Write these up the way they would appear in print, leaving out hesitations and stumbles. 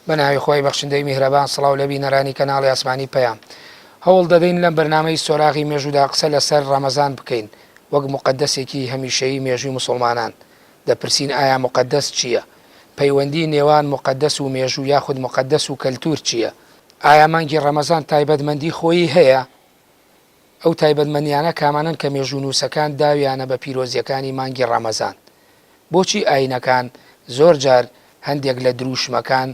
بە ناوی خوای بەخشندەی میهرەبان سڵاو لە بینەرانی کەناڵی ئاسمانی پەیام. هەوڵ دەدەین لەم بەرنامەی سۆراغی مێژوودا قسە لەسەر ڕەمەزان بکەین وەک موقەدەسێکی هەمیشەیی مێژووی موسوڵمانان. دەپرسین ئایا موقەدەس چییە؟ پەیوەندی نێوان موقەدەس و مێژوو یاخود موقەدەس و کەلتوور چییە؟ ئایا مانگی ڕەمەزان تایبەتمەندی خۆیی هەیە؟ ئەو تایبەتمەندیانە کامانەن کە مێژوونووسەکان داویانە بە پیرۆزییەکانی مانگی ڕەمەزان؟ بۆچی ئایینەکان زۆر جار هەندێک لە درووشمەکان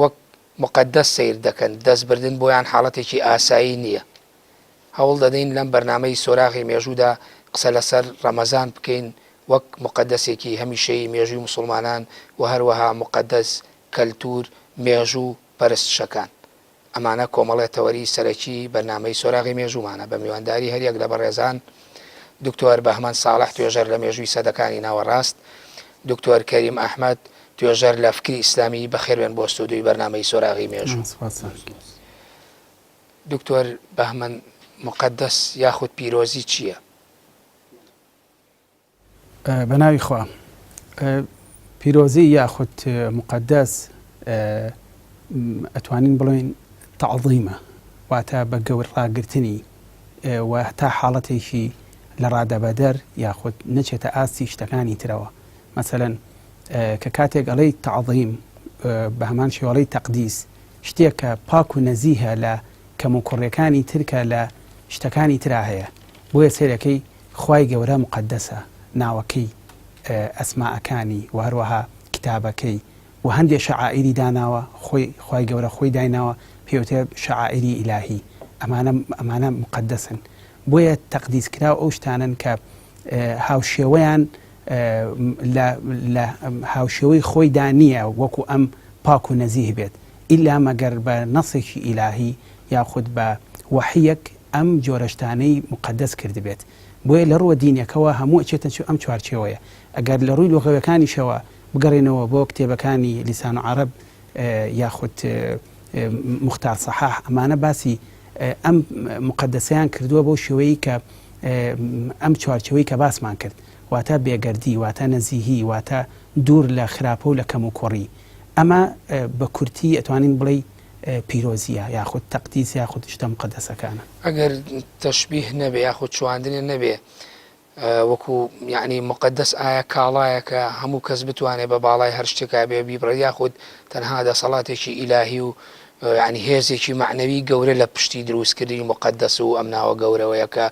وەک موقەدەس سەیر دەکەن، دەستبردن بۆیان حاڵەتێکی ئاسایی نییە؟ هەوڵ دەدەین لەم بەرنامەی سۆراغی مێژوودا قسە لەسەر ڕەمەزان بکەین وەک موقەدەسێکی هەمیشەیی مێژووی موسوڵمانان و هەروەها موقەدەس، کەلتوور، مێژوو، پەرستشەکان. ئەمانە کۆمەڵێ تەوەری سەرەکی بەرنامەی سۆراغی مێژوومانە بە میوانداری هەریەک لە بەڕێزان دکتۆر بەهمەن ساڵح توێژەر لە مێژووی سەدەکانی ناوەڕاست، دکتۆر کەریم ئەحمەد توێژەر لە فکری ئیسلامی بەخێربێن بۆ ستۆدیۆی بەرنامەی سۆراغی مێژوو. دکتۆر بەهمەن موقەدەس یاخود پیرۆزی چییە؟ بە ناوی خوا. پیرۆزی یاخود موقەدەس ئەتوانین بڵێین تەعزیمە واتە بە گەور ڕاگرتنی و تا حاڵەتێکی لە ڕادەبەدەر یاخود نەچێتە ئاستی شتەکانی ترەوە مەسەلەن کە کاتێک ئەڵێی تەعزیم بە هەمان شێوەڵی تەقدیس شتێکە پاک و نەزیهە لە کەموکوڕیەکانی تر کە لە شتەکانی ترا هەیە بۆیە سەیرەکەی خوای گەورە موقەدەسە ناوەکەی ئەسمائەکانی وە هەروەها کتابەکەی وە هەندێ شەعائیری داناوە خۆی خوای گەورە خۆی دایناوە پێی وترێ شەعائیری ئیلاهی ئەمانە ئەمانە موقەدەسن بۆیە تەقدیس کراو ئەو شتانەن کە هاوشێوەیان لە لە هاوشێوەی خۆیدا نییە وەکو ئەم پاک و نەزیه بێت ئیلا مەگەر بە نەسێکی ئیلاهی یاخود بە وەحیەک ئەم جۆرە شتانەی موقەدەس کردبێت بۆیە لە ڕووە دینیەکەوە هەموو ئەچێتە ئەم چوارچێوەیە ئەگەر لە ڕووی لوغەویەکانیشەوە بگەڕێنەوە بۆ کتێبەکانی لیسان عەرەب یاخود موختار سەحاح ئەمانە باسی ئەم موقەدەسەیان کردووە بەو شێوەیەی کە ئەم چوارچێوەی کە باسمان کرد واتە بێگەردی واتە نەزیهی واتە دوور لە خراپە و لە کەموکوڕی ئەمە بە کورتی ئەتوانین بڵێی پیرۆزییە یاخود تەقدیس یاخود شتە موقەدەسەکانە. ئەگەر تەشبیه نەبێ یاخود چواندنێ نەبێ وەکو یەعنی موقەدەس ئایا کاڵایەکە هەموو کەس بتوانێ بە باڵای هەر شتێکا بێ بیبڕێت یاخود تەنها دەسەڵاتێکی ئیلاهی و یەعنی هێزێکی مەعنەوی گەورە لە پشتی دروستکردنی موقەدەس و ئەم ناوە گەورەوەیە کە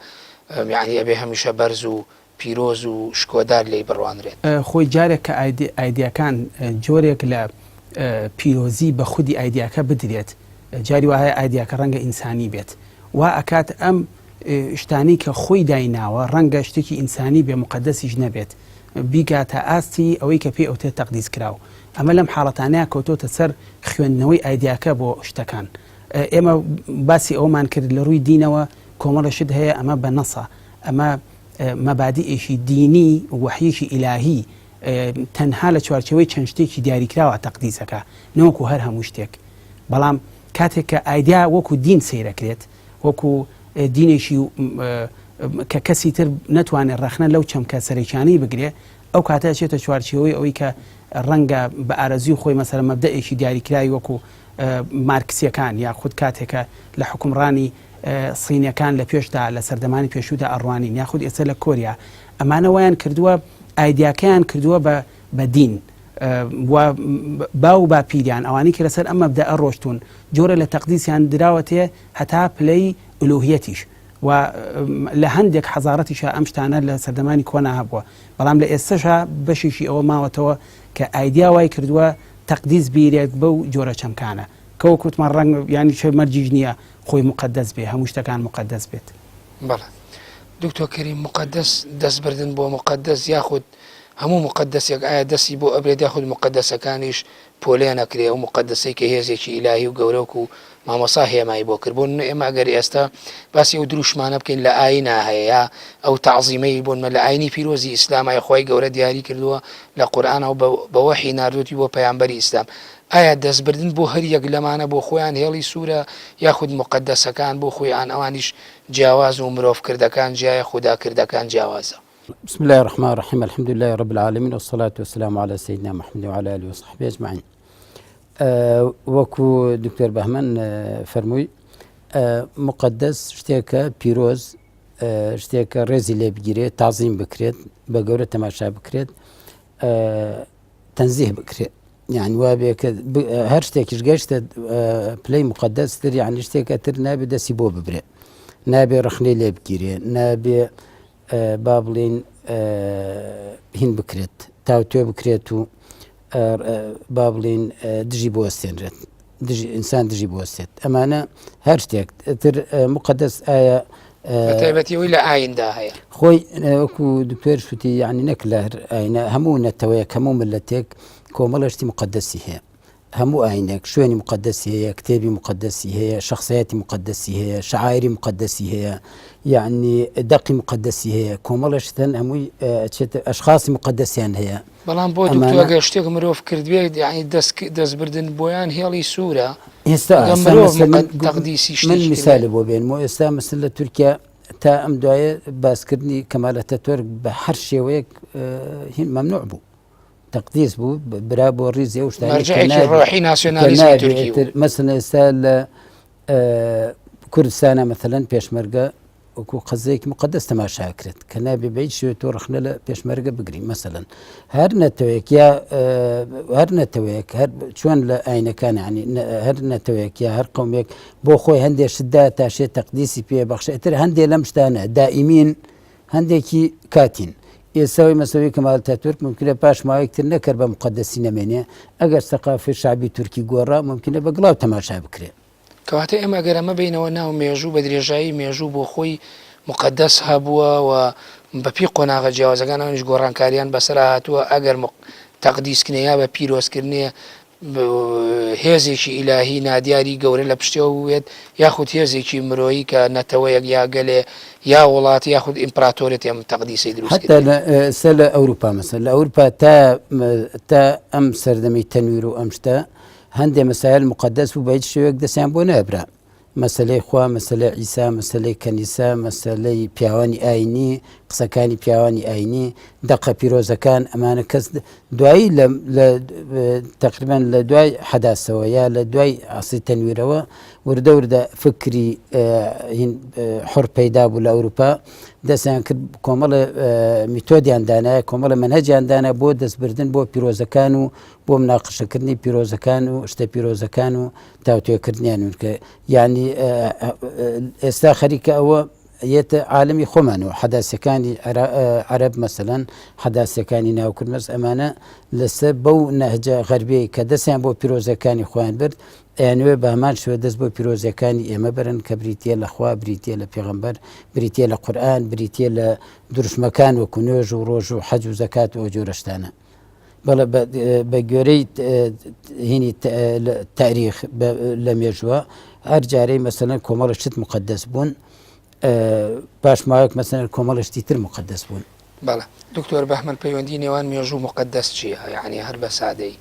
یەعنی ئەبێ هەمیشە بەرز و پیرۆز و شکۆدار لێی بڕوانرێت. خۆی جارێک کە ئایدیاکان جۆرێک لە پیرۆزی بە خودی ئایدیاکە بدرێت، جاری وا هەیە ئایدیاکە ڕەنگە ئینسانی بێت، وا ئەکات ئەم شتانەی کە خۆی دایناوە ڕەنگە شتێکی ئینسانی بێ موقەدەسیش نەبێت، بیگاتە ئاستی ئەوەی کە پێی ئەوترێت تەقدیس کراو. ئەمە لەم حاڵەتانەیا کەوتۆتە سەر خوێندنەوەی ئایدیاکە بۆ شتەکان. ئێمە باسی ئەوەمان کرد لە ڕووی دینەوە کۆمەڵە شت هەیە ئەمە بە نەسە، ئەمە مەبادیئێکی دینی وەحیەکی ئیلاهی تەنها لە چوارچێوەی چەند شتێکی دیاریکراوە تەقدیس ئەکا نەوەکو هەر هەموو شتێک بەڵام کاتێک کە ئایدیا وەکو دین سەیرەکرێت وەکو دینێکی کە کەسی تر نەتوانێت ڕەخنە لەو چەمکە سەرەکیانەی بگرێ ئەو کاتە چێتە چوارچێوەی ئەوەی کە ڕەنگە بە ئارەزوی خۆی مەسەلە مەبدەئێکی دیاریکراوی وەکو مارکسیەکان یاخود کاتێکە لە حوکمڕانی صینەکان لە پێشدا لە سەردەمانی پێشوودا ئەڕوانین یاخود ئێستا لە کۆریا ئەمانە وایان کردووە ئایدیاکەیان کردووە بە بە دین و باو و باپیریان ئەوانەی کە لەسەر ئەم مەبدەئە ڕۆشتوون جۆرە لە تەقدیسیان دراوەتێ هەتا پلەی ئولوهیەتیش و لە هەندێک حەزارەتیشا ئەم شتانە لە سەردەمانی کۆنا هەبووە بەڵام لە ئێستەشا بەشێکی ئەوە ماوەتەوە کە ئایدیا وای کردووە تەقدیس بیرێت بەو جۆرە چەمکانە کە وەک وتمان ڕەنگ یانی چ مەرجیش نییە خۆی موقەدەس بێ هەموو شتەکان موقەدەس بێت. بەڵێ دکتۆر کەریم موقەدەس دەست بردن بۆ موقەدەس یاخود هەموو موقەدەسێک ئایا دەستی بۆ ئەبرێت یاخود موقەدەسەکانیش پۆلێن ئەکرێ ئەو موقەدەسەی کە هێزێکی ئیلاهی و گەورە وەکو مامۆسا هێمای بۆ کرد بۆ نمونە ئێمە ئەگەر ئێستا باسی ئەو دروشمانە بکەین لە ئاینا هەیە یا ئەو تەعزیمەی بۆ نمونە لە ئاینی پیرۆزی ئیسلامای خوای گەورە دیاری کردووە لە قورئانا و بە وەحی ناردووتی بۆ پەیامبەری ئیسلام ئایا دەستبردن بۆ هەر یەک لەمانە بۆ خۆیان هێڵی سوورە یاخود موقەدەسەکان بۆ خۆیان ئەوانیش جیاوازن و مرۆڤ کردەکان جیایە خودا کردەکان جیاوازە؟ بسم اللە الرحمن الرحیم الحمد لله رب العالمین والصلاة والسلام علی سیدنا محمد وعلى آله وصحبه اجمعین. وەکو دکتۆر بەهمەن فەرمووی مقدس شتێکە پیرۆز شتێکە ڕێزی لێ بگیرێت تازیم بکرێت بە گەورە تەماشا بکرێت تەنزیه بکرێت یعنی وابێ کە هەر شتێکیش گەشتە پلەی مقدس تر یعنی شتێکە تر نابێ دەستی بۆ ببرێ نابێ ڕخنەی لێ بگیرێ نابێ با بڵین هین بکرێت تاوتوێ بکرێت و با بڵین دژی بوەستێنرێت دژی ئینسان دژی بوەستێت ئەمانە هەر شتێک تر مقدس ئایا تایبەتی ئەوی لە ئایندا هەیە خۆی وەکو دکتۆر شوتی یعنی نەک لە هەر ئاینە هەموو نەتەوەیەک هەموو ملەتێک کۆمەڵە شتی مقدسی هەیە هەموو ئاینێک شوێنی مقدسی هەیە کتێبی مقدسی هەیە شخصیەتی مقدسی هەیە شعائری مقدسی هەیە یعنی دەقی مقدسی هەیە کۆمەڵە شتن هەمووی چێتە ئەشخاصی مقدسیان هەیە بەڵام بۆ دکتۆر گەر شتێک مرۆڤ کردبێت یعنی دەست دەستبردن بۆیان هێڵی سوورە ئێستا مرۆڤ تەقدیسی من میسالی بۆ بێنمەوە ئێستا مثل لە تورکیا تا ئەم دوایە باسکردنی کەمال ئەتاتۆرک بە هەر شێوەیەک هین مەمنوع بوو تەقدیس بوو برا بۆ ڕیزی ئەو شتانەی کە مەرجعێکی نابێ- ڕۆحی کە ناسیۆنالیزمی نابێ تورکی ئیتر بوو مەسەلەن ئێستا لە کوردستانە مەسەلەن پێشمەرگە وەکو قەزەیەکی مقدس تەماشا کرێت کە نابێ بە هیچ شێوەیە تۆ ڕەخنە لە پێشمەرگە بگری مەسەلەن هەر نەتەوەیەک یا هەر نەتەوەیەک هەر چۆن لە ئاینەکان ینی هەر نەتەوەیەک یا هەر قومێک بۆ خۆی هەندێک شتدا تاشێ تەقدیسی پێ بەخشێتر هەندێک لەم شتانە دائیمین هەندێکی کاتین ئێساوی مەسەوی کەمال تاتورک ممکنە پاش ماوەیەک تر نەکەر بە مقدسی نەمێنێ ئەگەر سەقافی شعبی تورکی گۆڕا ممکنە بە گڵاو تەماشا بکرێ. کەواتە ئێمە گەر ئەمە بێینەوە ناو مێژوو بە درێژایی مێژوو بۆ خۆی موقەدەس هەبووە و بە پێی قۆناغە جیاوازەکان ئەوانیش گۆڕانکاریان بەسەرا هاتووە ئەگەر تەقدیسکنێ یا بە پیرۆزکردنێ هێزێکی ئیلاهی نادیاری گەورە لە پشتەوە بووێت یاخود هێزێکی مرۆیی کە نەتەوەیەک یا گەلێ یا وڵات یاخود ئیمپراتۆریەت ئەم تەقدیسەی دروست حتا لە ئێستا لە ئەوروپا مەسەل لە ئەوروپا تا تا ئەم سەردەمی تەنویر و ئەم شتە هەندێ مەسایل موقەدەس بوو بە هیچ شێوەیەک دەستیان بۆ نەبرا. مەسەلەی خوا، مەسەلەی عیسا، مەسەلەی کەنیسە، مەسەلەی پیاوانی ئاینی، قسەکانی پیاوانی ئاینی، دەقە پیرۆزەکان، ئەمانە کەس دوایی لە تقریبا لە دوای حەداسەوە یا لە دوای عەسری تەنویرەوە وردە وردە فکری حڕ پەیدا بوو لە ئەوروپا دەستیان کرد کۆمەڵە میتۆدیان دانایە کۆمەڵە مەنهەجیان دانا بۆ دەستبردن بۆ پیرۆزەکان و بۆ مناقشەکردنی پیرۆزەکان و شتە پیرۆزەکان و تاوتوێکردنیان کە یعنی ئێستا خەریکە ئەوە یەتە عالمی خۆمان و حەداسەکانی عەرەب مەسەلەن حەداسەکانی ناوکرد مەس ئەمانە لەسەر بەو نەهجە غەربیەی کە دەستیان بۆ پیرۆزەکانی خۆیان برد ئەیانوێ بە هەمان شێوە دەست بۆ پیرۆزەکانی ئێمە بەرن کە بریتە لە خوا بریتە لە پێغەمبەر بریتە لە قورئان بریتە لە دروشمەکان وەکو نوێژ و ڕۆژ و حەج و زەکات و ئەو جۆرە شتانە. بەڵێ بە گوێرەی هینی تاریخ لە مێژوە هەر جارەی مەسەلەن کۆمەڵە شت مقدس بوون پاش ماوەیەک مەسەلەن کۆمەڵە شتی تر مقدس بوون. بەڵێ دکتۆر بەهمەن پەیوەندی نێوان مێژوو مقدس چییە؟ یەعنی هەر بە سادەیی.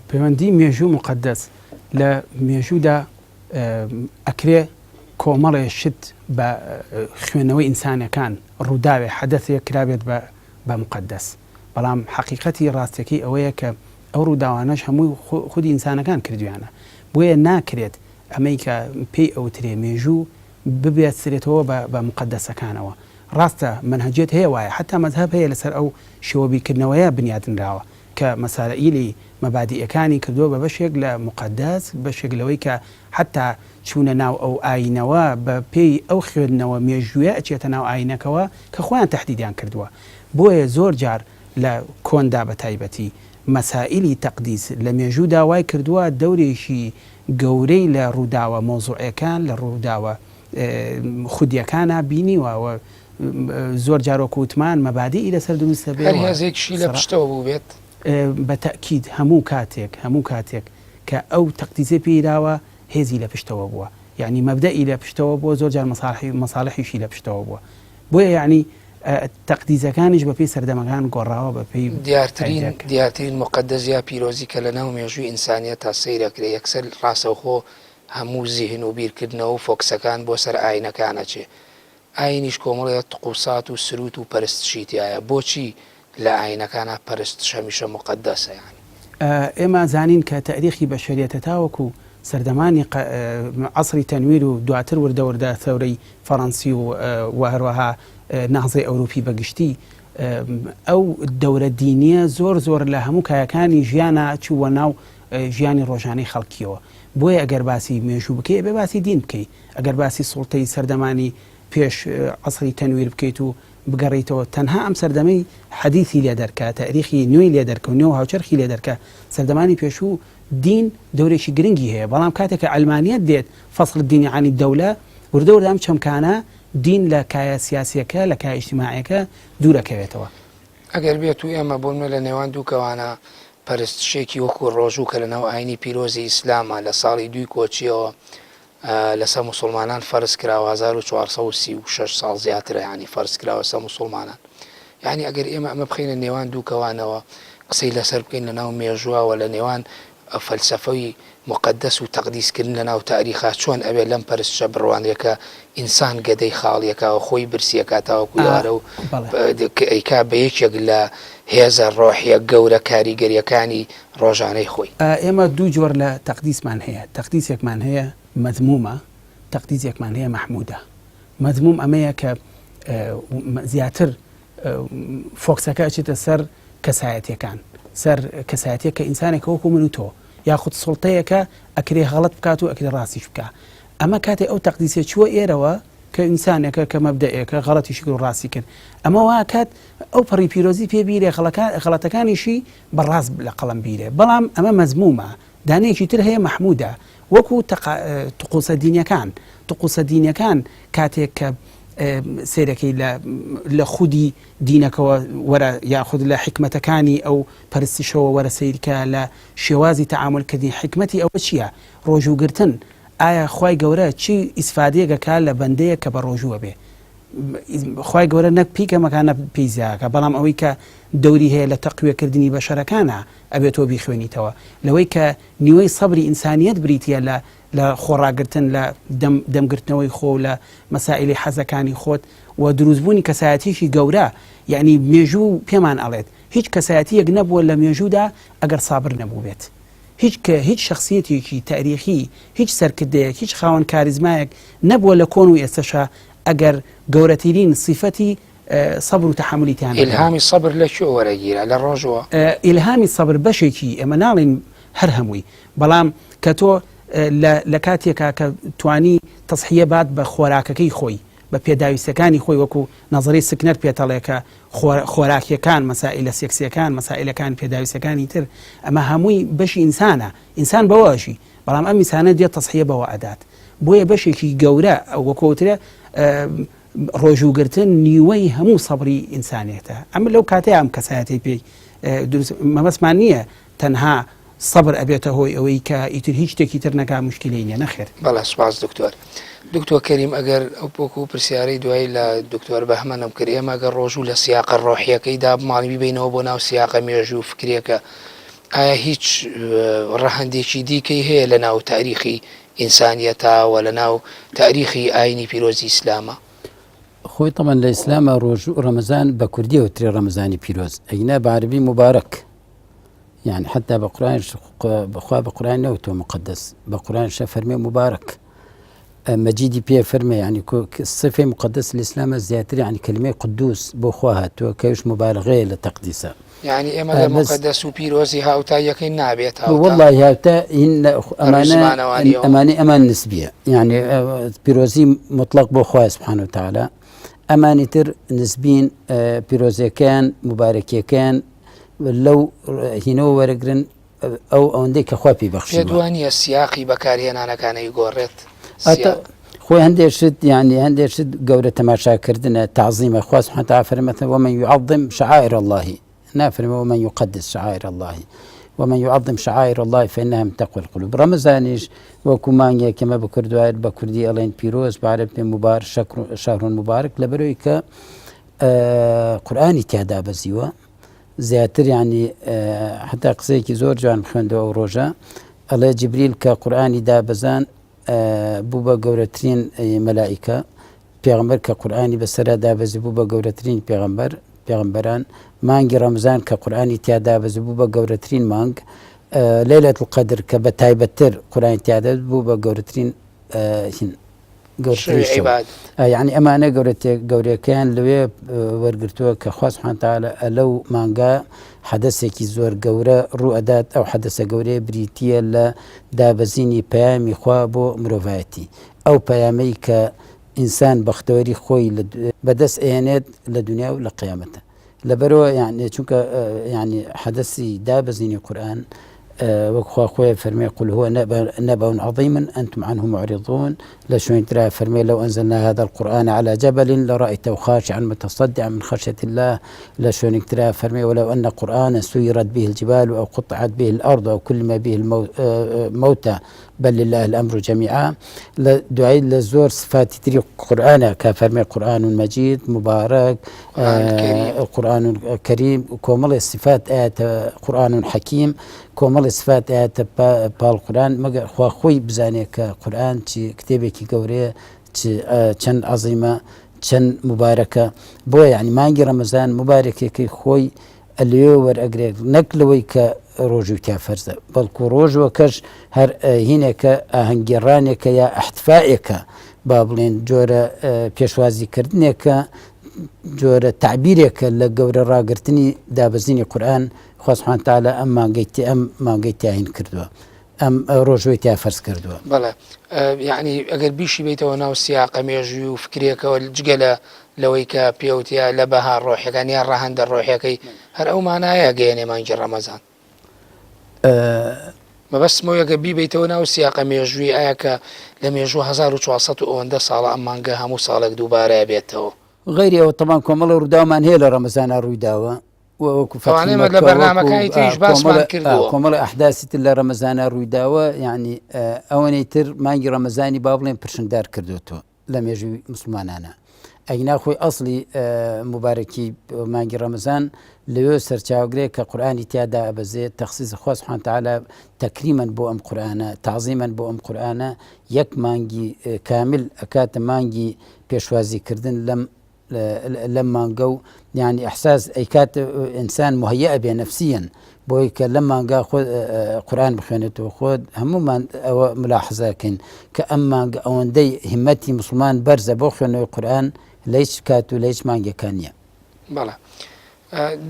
پەیوەندی مێژوو مقدس لە مێژوودا ئەکرێ کۆمەڵێ شت بە خوێندنەوەی ئینسانەکان ڕووداوێ حەدەثێک کرابێت بە بە موقەدەس بەڵام حەقیقەتی ڕاستیەکەی ئەوەیە کە ئەو ڕووداوانەش هەمووی خودی ئینسانەکان کردویانە بۆیە ناکرێت ئەمەی کە پێی ئەوترێ مێژوو ببێسترێتەوە بە بە موقەدەسەکانەوە ڕاستە مەنهەجیەت هەیە وایە حەتا مەزهەب هەیە لەسەر ئەو شێوە بیرکردنەوەیە بنیادنراوە کە مەسائیلی مەبادیئەکانی کردووە بە بەشێک لە موقەدەس بەشێک لەوەی کە حەتا چوونە ناو ئەو ئایینەوە بە پێی ئەو خوێندنەوە مێژوویە ئەچێتە ناو ئایینەکەوە کە خۆیان تەحدیدیان کردووە. بۆیە زۆر جار لە کۆندا بە تایبەتی مەسائیلی تەقدیس لە مێژوودا وای کردووە دەورێکی گەورەی لە ڕووداوە مەوزوعیەکان لە ڕووداوە خودیەکانا بینیوە و زۆر جار وەکو وتمان مەبادیئی لەسەر دروست دەبێ هەر و هێزێکیشی لە پشتەوە بووبێت. بە تەئکید هەموو کاتێک هەموو کاتێک کە ئەو تەقدیسەی پێی داوە هێزی لە پشتەوە بووە یەعنی مەبدەئی لە پشتەوە بووە زۆر جار مەساڵحی مەساڵحیشی لە پشتەوە بووە بۆیە یەعنی تەقدیسەکانیش بە پێی سەردەمەکان گۆڕاوە بە پێی دیارترین ئایدیاکە. دیارترین موقەدەس یا پیرۆزی کە لە ناو مێژووی ئینسانیەتا سەیر ئەکرێ یەکسەر ڕاستەوخۆ هەموو زیهن و بیرکردنەوە و فۆکسەکان بۆ سەر ئاینەکان ئەچێ ئاینیش کۆمەڵێ طقوسات و سروت و پەرستشی تیایە بۆچی لە ئاینەکانا پەرستش هەمیشە موقەدەسە یانی؟ ئێمە زانین کە تەئریخی بەشەریەتە تاوەکو سەردەمانی عەسری تەنویر و دواتر وردە وردە ثەورەی فەڕەنسی و و هەروەها نەهزەی ئەوروپی بە گشتی ئەو دەورە دینیە زۆر زۆر لە هەموو کایەکانی ژیانا چووە ناو ژیانی ڕۆژانەی خەڵکیەوە بۆیە ئەگەر باسی مێژوو بکەی ئەبێ باسی دین بکەی ئەگەر باسی سوڵتەی سەردەمانی پێش عەسری تەنویر بکەیت و بگەڕێیتەوە تەنها ئەم سەردەمەی حەدیثی لێ دەرکە، تەئریخی نوێی لێ دەرکە و نوێ و هاوچەرخی لێ دەرکە، سەردەمانی پێشوو دین دەورێکی گرنگی هەیە، بەڵام کاتێک کە عەلمانیەت دێت فصل الدین عن الدولە وردە وردە ئەم چەمکانە دین لە کایە سیاسیەکە لە کایە ئیجتیماعیەکە دوورەکەوێتەوە. ئەگەر بێت و ئێمە بۆ نمونە لە نێوان دوو کەوانە پەرستشێکی وەکو ڕۆژوو کە لەناو ئاینی پیرۆزی ئیسلامە لە ساڵی دووی کۆچیەوە لەسەر موسوڵمانان فەرز کراوە 1436 ساڵ زیاترە یانی فەرز کراوە سەر موسوڵمانان یانی ئەگەر ئێمە ئەمە بخەینە نێوان دوو کەوانەوە قسەی لەسەر بکەین لەناو مێژووە وە لە نێوان فەلسەفەی موقەدەس و تەقدیس کردن لەناو تاریخا چۆن ئەبێ لەم پەرستشە بڕوانرێ کە ئینسان گەدەی خاڵیەکا و خۆی برسیەکا تاوەکو ئێوارە و ئەیکا بە یەکێک لە هێزە ڕۆحیە گەورە کاریگەریەکانی ڕۆژانەی خۆی. ئێمە دوو جۆر لە تەقدیسمان هەیە، تەقدیسێکمان هەیە مەزمومە، تەقدیسێکمان هەیە مەحمودە. مەزموم ئەمەیە کە زیاتر فۆکسەکە ئەچێتە سەر کەسایەتیەکان، سەر کەسایەتیەک کە ئینسانێکە وەکو من و تۆ، یاخود سوڵتەیەکە ئەکرێ غەڵەت بکات و ئەکرێ ڕاستیش بکا. ئەمە کاتێ ئەو تەقدیسە چووە ئێرەوە کە ئینسانێکە کە مەبدەئێکە غەڵەتیشی کرد و ڕاستی کرد، ئەمە وا ئەکات ئەو پەڕی پیرۆزی پێ بیرێ غەڵەتەکانیشی بە ڕاست لە قەڵەم بیرێ بەڵام ئەمە مەزمومە دانەیەکی تر هەیە مەحمودە وەکو تقوسە دینیەکان تقوسە دینیەکان کاتێک کە سەیرەکەی لە لە خودی دینەکەوە وەرە یاخود لە حیکمەتەکانی ئەو پەرستشەوە وەرە سەیرکە لە شێوازی تەعامول کردنی حیکمەتی ئەوە چییە ڕۆژووگرتن ئایا خوای گەورە چی ئیسفادەیەک ئەکا لە بەندەیەک کە بە ڕۆژووە بێ خوای گەورە نەک پێی کەمەکە نە پێی زیاکە بەڵام ئەوەی کە دەوری هەیە لە تەقویەکردنی بەشەرەکانە ئەبێت تۆ بیخوێنیتەوە لەوەی کە نیوەی سەبری ئینسانیەت بریتە لە لە خۆڕاگرتن لە دەم دەمگرتنەوەی خۆ لە مەسائلی حەزەکانی خۆت و دروستبوونی کەسایەتیەکی گەورە یعنی مێژوو پێمان ئەڵێت هیچ کەسایەتیەک نەبووە لە مێژوودا ئەگەر سابر نەبووبێت هیچ کە هیچ شەخسیەتێکی تاریخی هیچ سەرکردەیەک هیچ خاوەن کاریزمایەک نەبووە لە کۆن و ئێستەشا ئەگەر گەورەترین سیفەتی سەبر و تەحەمولی تیا نەبێت. ئیلهامی سەبر لە کوێ وەرەگیرا؟ لە ڕۆژووە؟ ئیلهامی سەبر بەشێکی، ئێمە ناڵێین هەر هەمووی، بەڵام کە تۆ لە لە کاتێکا کە توانی تەزحیە بات بە خۆراکەکەی خۆی، بە پێداویستیەکانی خۆی وەکو نەزەری سکنەر پێتەڵێ کە خۆراکیەکان، مەسائیلە سێکسیەکان، مەسائیلەکان پێداویستیەکانی تر، ئەمە هەمووی بەشی ئینسانە، ئینسان بەوە ئەژی، بەڵام ئەم ئینسانە دێت تەزحیە بەوە ئەدات. بۆیە بەشێکی گەورە وەکو ئەوترێ ڕۆژووگرتن نیوەی هەموو سەبری ئینسانێتە ئەمە لەو کاتەیە ئەم کەسایەتی پێی دروست مەبەستمان نییە تەنها سەبر ئەبێتە هۆی ئەوەی کە ئیتر هیچ شتێکی تر نەکا مشکلەی نییە نەخێر. بەڵێ سوپاس دکتۆر. دکتۆر کەریم ئەگەر ئەو وەکو پرسیارەی دوایی لە دکتۆر بەهمەنم کرد ئێمە ئەگەر ڕۆژوو لە سیاقە ڕۆحیەکەی دابماڵین بیبەینەوە بۆ ناو سیاقە مێژوو و فکریەکە ئایا هیچ ڕەهەندێکی دیکەی هەیە لە ناو تاریخی ئینسانیەتا و لە ناو تاریخی ئاینی پیرۆزی ئیسلاما؟ خۆی تەبعەن لە ئیسلاما ڕۆژوو ڕەمەزان بە کوردی ئەوترێ ڕەمەزانی پیرۆز ئەگینا بە عەرەبی موبارەک یعنی حتا بە قورآن بەخوا بە قورآن نەوتوە مقدس بە قورآن شە فەرمێ مبارەک مەجیدی پێ فەرمێ یعنی صفەی مقدس لە ئیسلامە زیاتر یعنی کلمەی قدوس بۆ خوا هاتووە کەوش مبالغەیە لە تەقدیسە یعنی ئێمە لە مقدس و پیرۆزی هاوتا یەکەی نابێت والله هاوتا ئەمانە ئەمانەی ئەمان نسبیە یعنی پیرۆزی مطلق بۆ خوای سبحانه وتعالى ئەمانی تر نسبین پیرۆزیەکەیان مبارەکیەکەیان لەو هینەوە وەرەگرن ئەو ئەوەندەی کە خوا پێی بەخشیوە. پێت وا نییە سیاقی بەکارهێنانەکان ئەیگۆڕێت؟ سیاق. خۆی هەندێک شت یعنی هەندێک شت گەورە تەماشاکردنە تەعزیمە خوا سبحانه وتعالى فەرمەتە ومن يعظم شعائر الله نافرمە ومن يقدس شعائر الله ومن يعظم شعائر الله فإنها من تقوى القلوب ڕەمەزانیش وەکو مانگێک کەمە بکردوایت بە کوردی ئەڵێن پیرۆز بە عەرەب پێ مبارک شهر مبارک لەبەرەوەی کە قورئانی تیا دابەزیوە زیاتر یعنی حتا قسەیەکی زۆر جوان بخوێندەوە ئەو ڕۆژە ئەڵێ جبریل کە قورئانی دابەزان بوو بە گەورەترین مەلائیکە پێغمبەر کە قورئانی بەسەرا دابەزی بوو بە گەورەترین پێغمبەر. پێغەمبەران، مانگی ڕەمزان کە قورئانی تیا دابەزی بوو بە گەورەترین مانگ، لەیلەت القدر کە بە تایبەتتر قورئانی تیا دابەزی بوو بە گەورەترین هین گەورەترین شەوی شەو. عیبادەت. یعنی ئەمانە گەورەتێک گەورەکەیان لەوێ وەرگرتووە کە خوا سبحانە وتعالی لەو مانگە حەدەسێکی زۆر گەورە ڕوو ئەدات، ئەو حەدەسە گەورەیە بریتییە لە دابەزینی پەیامی خوا بۆ مرۆڤایەتی، ئەو پەیامەی کە ئینسان بەختەوەری خۆی لە بەدەست ئەیەنێت لە دنیا و لە قیامەتە لەبەرەوە یعنی چونکە یعنی حەدەسی دابەزینی قورئان وەک خوا خۆی فەرمێ قل هو نبأ عظيم أنتم عنه معرضون لە شوێن ترا فەرمێ لو أنزلنا هذا القرآن على جبل لرأيته خاشعا متصدعا من خشية الله لە شوێنێک ترا فەرمێ ولو أن قرآنا سيرت به الجبال أو قطعت به الأرض أو كلم به الموتى بل لله الامر جمیعا لە دوایی لە زۆر سفاتی تری قورئانە کە فەرمێ قورئان مجید مبارک قورئان کریم کۆمەڵی سفات ئاەتە قورئان حەکیم کۆمەڵی سفات ئاەتە پاڵ قورئان مەگەر خوا خۆی بزانێت کە قورئان چی کتێبێکی گەورەیە چەند عەزیمە چەند مبارەکە بۆیە یعنی مانگی ڕەمەزان مبارەکێکی خۆی لەوێ وەرئەگرێت نەک لەوەی کە ڕۆژووی تیا فەرزە بەڵکو ڕۆژوەکەش هەر هینێکە ئاهەنگگێڕانێکە یا ئەحتفائێکە با بڵێن جۆرە پێشوازیکردنێکە جۆرە تعبیرێکە لە گەورە ڕاگرتنی دابەزینی قورآن خوا سبحانە تعالی ئەم مانگەی ئەم مانگەی تیاهین کردووە ئەم ڕۆژوەی تیا فەرز کردووە. بەڵێ یەعنی ئەگەر بیشی بەیتەوە ناو سیاقە مێژووی و فکرێکەوە جگە لە لەوەی کە پێوتە لە بەها ڕۆحیەکان یا ڕەهەندە ڕۆحیەکەی هەر ئەو مانایە گەیەنێ مانگی ڕەمەزان. مەبەستم ئەوەیە گەر بیبەیتەوە ناو سیاقە مێژووی ئایا کە لە مێژوو 1400 و ئەوەندە ساڵە ئەم مانگە هەموو ساڵێک دووبارە ئەبێتەوە. غەیری ئەوە تەبان کۆمەڵێ ڕووداومان هەیە لە ڕەمەزانا ڕوویداوە وەکو ئەوانەی لە بەرنامەکانی تریش باسمان کردووە. کۆمەڵە ئەحداسی تر لە ڕەمەزانا ڕوویداوە یعنی ئەوەنەی تر مانگی ڕەمەزانی با بڵێن پرشنگدار کردوێتەوە لە مێژووی مسلمانانە ئەگینا خۆی ئەسڵی مبارەکی مانگی ڕەمەزان لەوێ سەرچاوگرێک کە قورآانی تیادا ئەبەزێ تەخصیص خوا سبحانه تعالی تەکریمەن بۆ ئەم قورآانە تعظیمەن بۆ ئەم قورآانە یەک مانگی کامل ئەکاتە مانگی پێشوازیکردن لەم لەم مانگە و یانی ئیحساس ئەیکات ئینسان مهیئ بێ نەفسیەن بۆی کە لەم مانگا خۆ قورآن بخوێنێتەوە خۆ هەمومان ئەوە ملاحزەکەین کە ئەم مانگ ئەوەندەی هیمەتی مسلمان بەرزە بۆ خوێندنەوەی قورآن لە هیچ کات و لە هیچ مانگێکان نییە. بەڵێ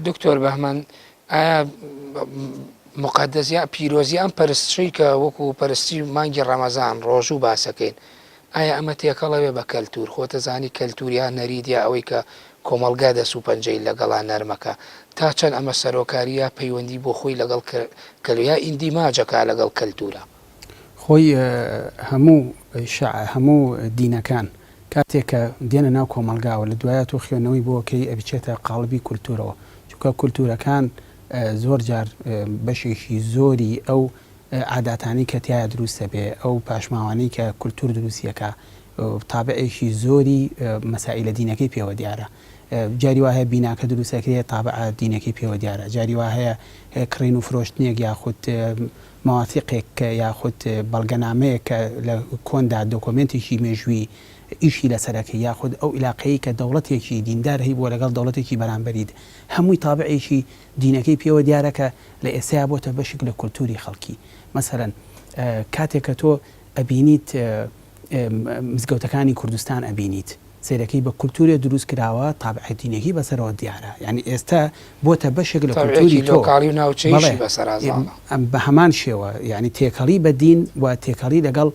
دکتۆر بەهمەن ئایا مقدس یا پیرۆزی ئەم پەرستشەی کە وەکو پەرستی مانگی ڕەمەزان ڕۆژوو باسەکەین ئایا ئەمە تێکەڵەوێ بە کەلتور خۆتەزانی کەلتور یا نەریت یا ئەوەی کە کۆمەڵگا دەس و پەنجەی لەگەڵا نەرمەکا تا چەند ئەمە سەرۆکاری یا پەیوەندی بۆ خۆی لەگەڵ کەل یا ئیندیماجەکا لەگەڵ کەلتورا؟ خۆی هەموو شەع هەموو دینەکان کاتێک کە دێنە ناو کۆمەڵگاوە لە دوایە تۆ خوێندنەوەی بۆ کەی ئەبچێتە قاڵبی کولتورەوە چونکە کولتورەکان زۆر جار بەشێکی زۆری ئەو عاداتانەی کە تیایا دروست دەبێ، ئەو پاشماوانەی کە کولتوور دروستی ئەکا، تابعێکی زۆری مەسائیلە دینەکەی پێوە دیارە. جاری وا هەیە بیناکە دروست ئەکرێ تابعە دینەکەی پێوە دیارە. جاری وا هەیە کڕین و فرۆشتنێک یاخود مەواسیقێک کە یاخود بەڵگەنامەیەک کە لە کۆندا دۆکۆمێنتێکی مێژووی ئیشی لەسەر ئەکەی یاخود ئەو ئیلاقەیەی کە دەوڵەتێکی دیندار هەیبووە لەگەڵ دەوڵەتێکی بەرامبەری هەمووی تابعێکی دینەکەی پێوە دیارە کە لە ئێستایا بۆتە بەشێک لە کولتوری خەڵکی. مەسەلەن کاتێک کە تۆ ئەبینیت مزگەوتەکانی کوردستان ئەبینیت سەیرەکەی بە کولتورێ دروست کراوە تابعە دینەکەی بەسەرەوە دیارە یانی ئێستا بۆتە بەشێک لە کولتوری تۆ لۆکاڵی و ناوچەییشی بەسەرا زاڵە. بە هەمان شێوە یانی تێکەڵی بە دین و تێکەڵی لەگەڵ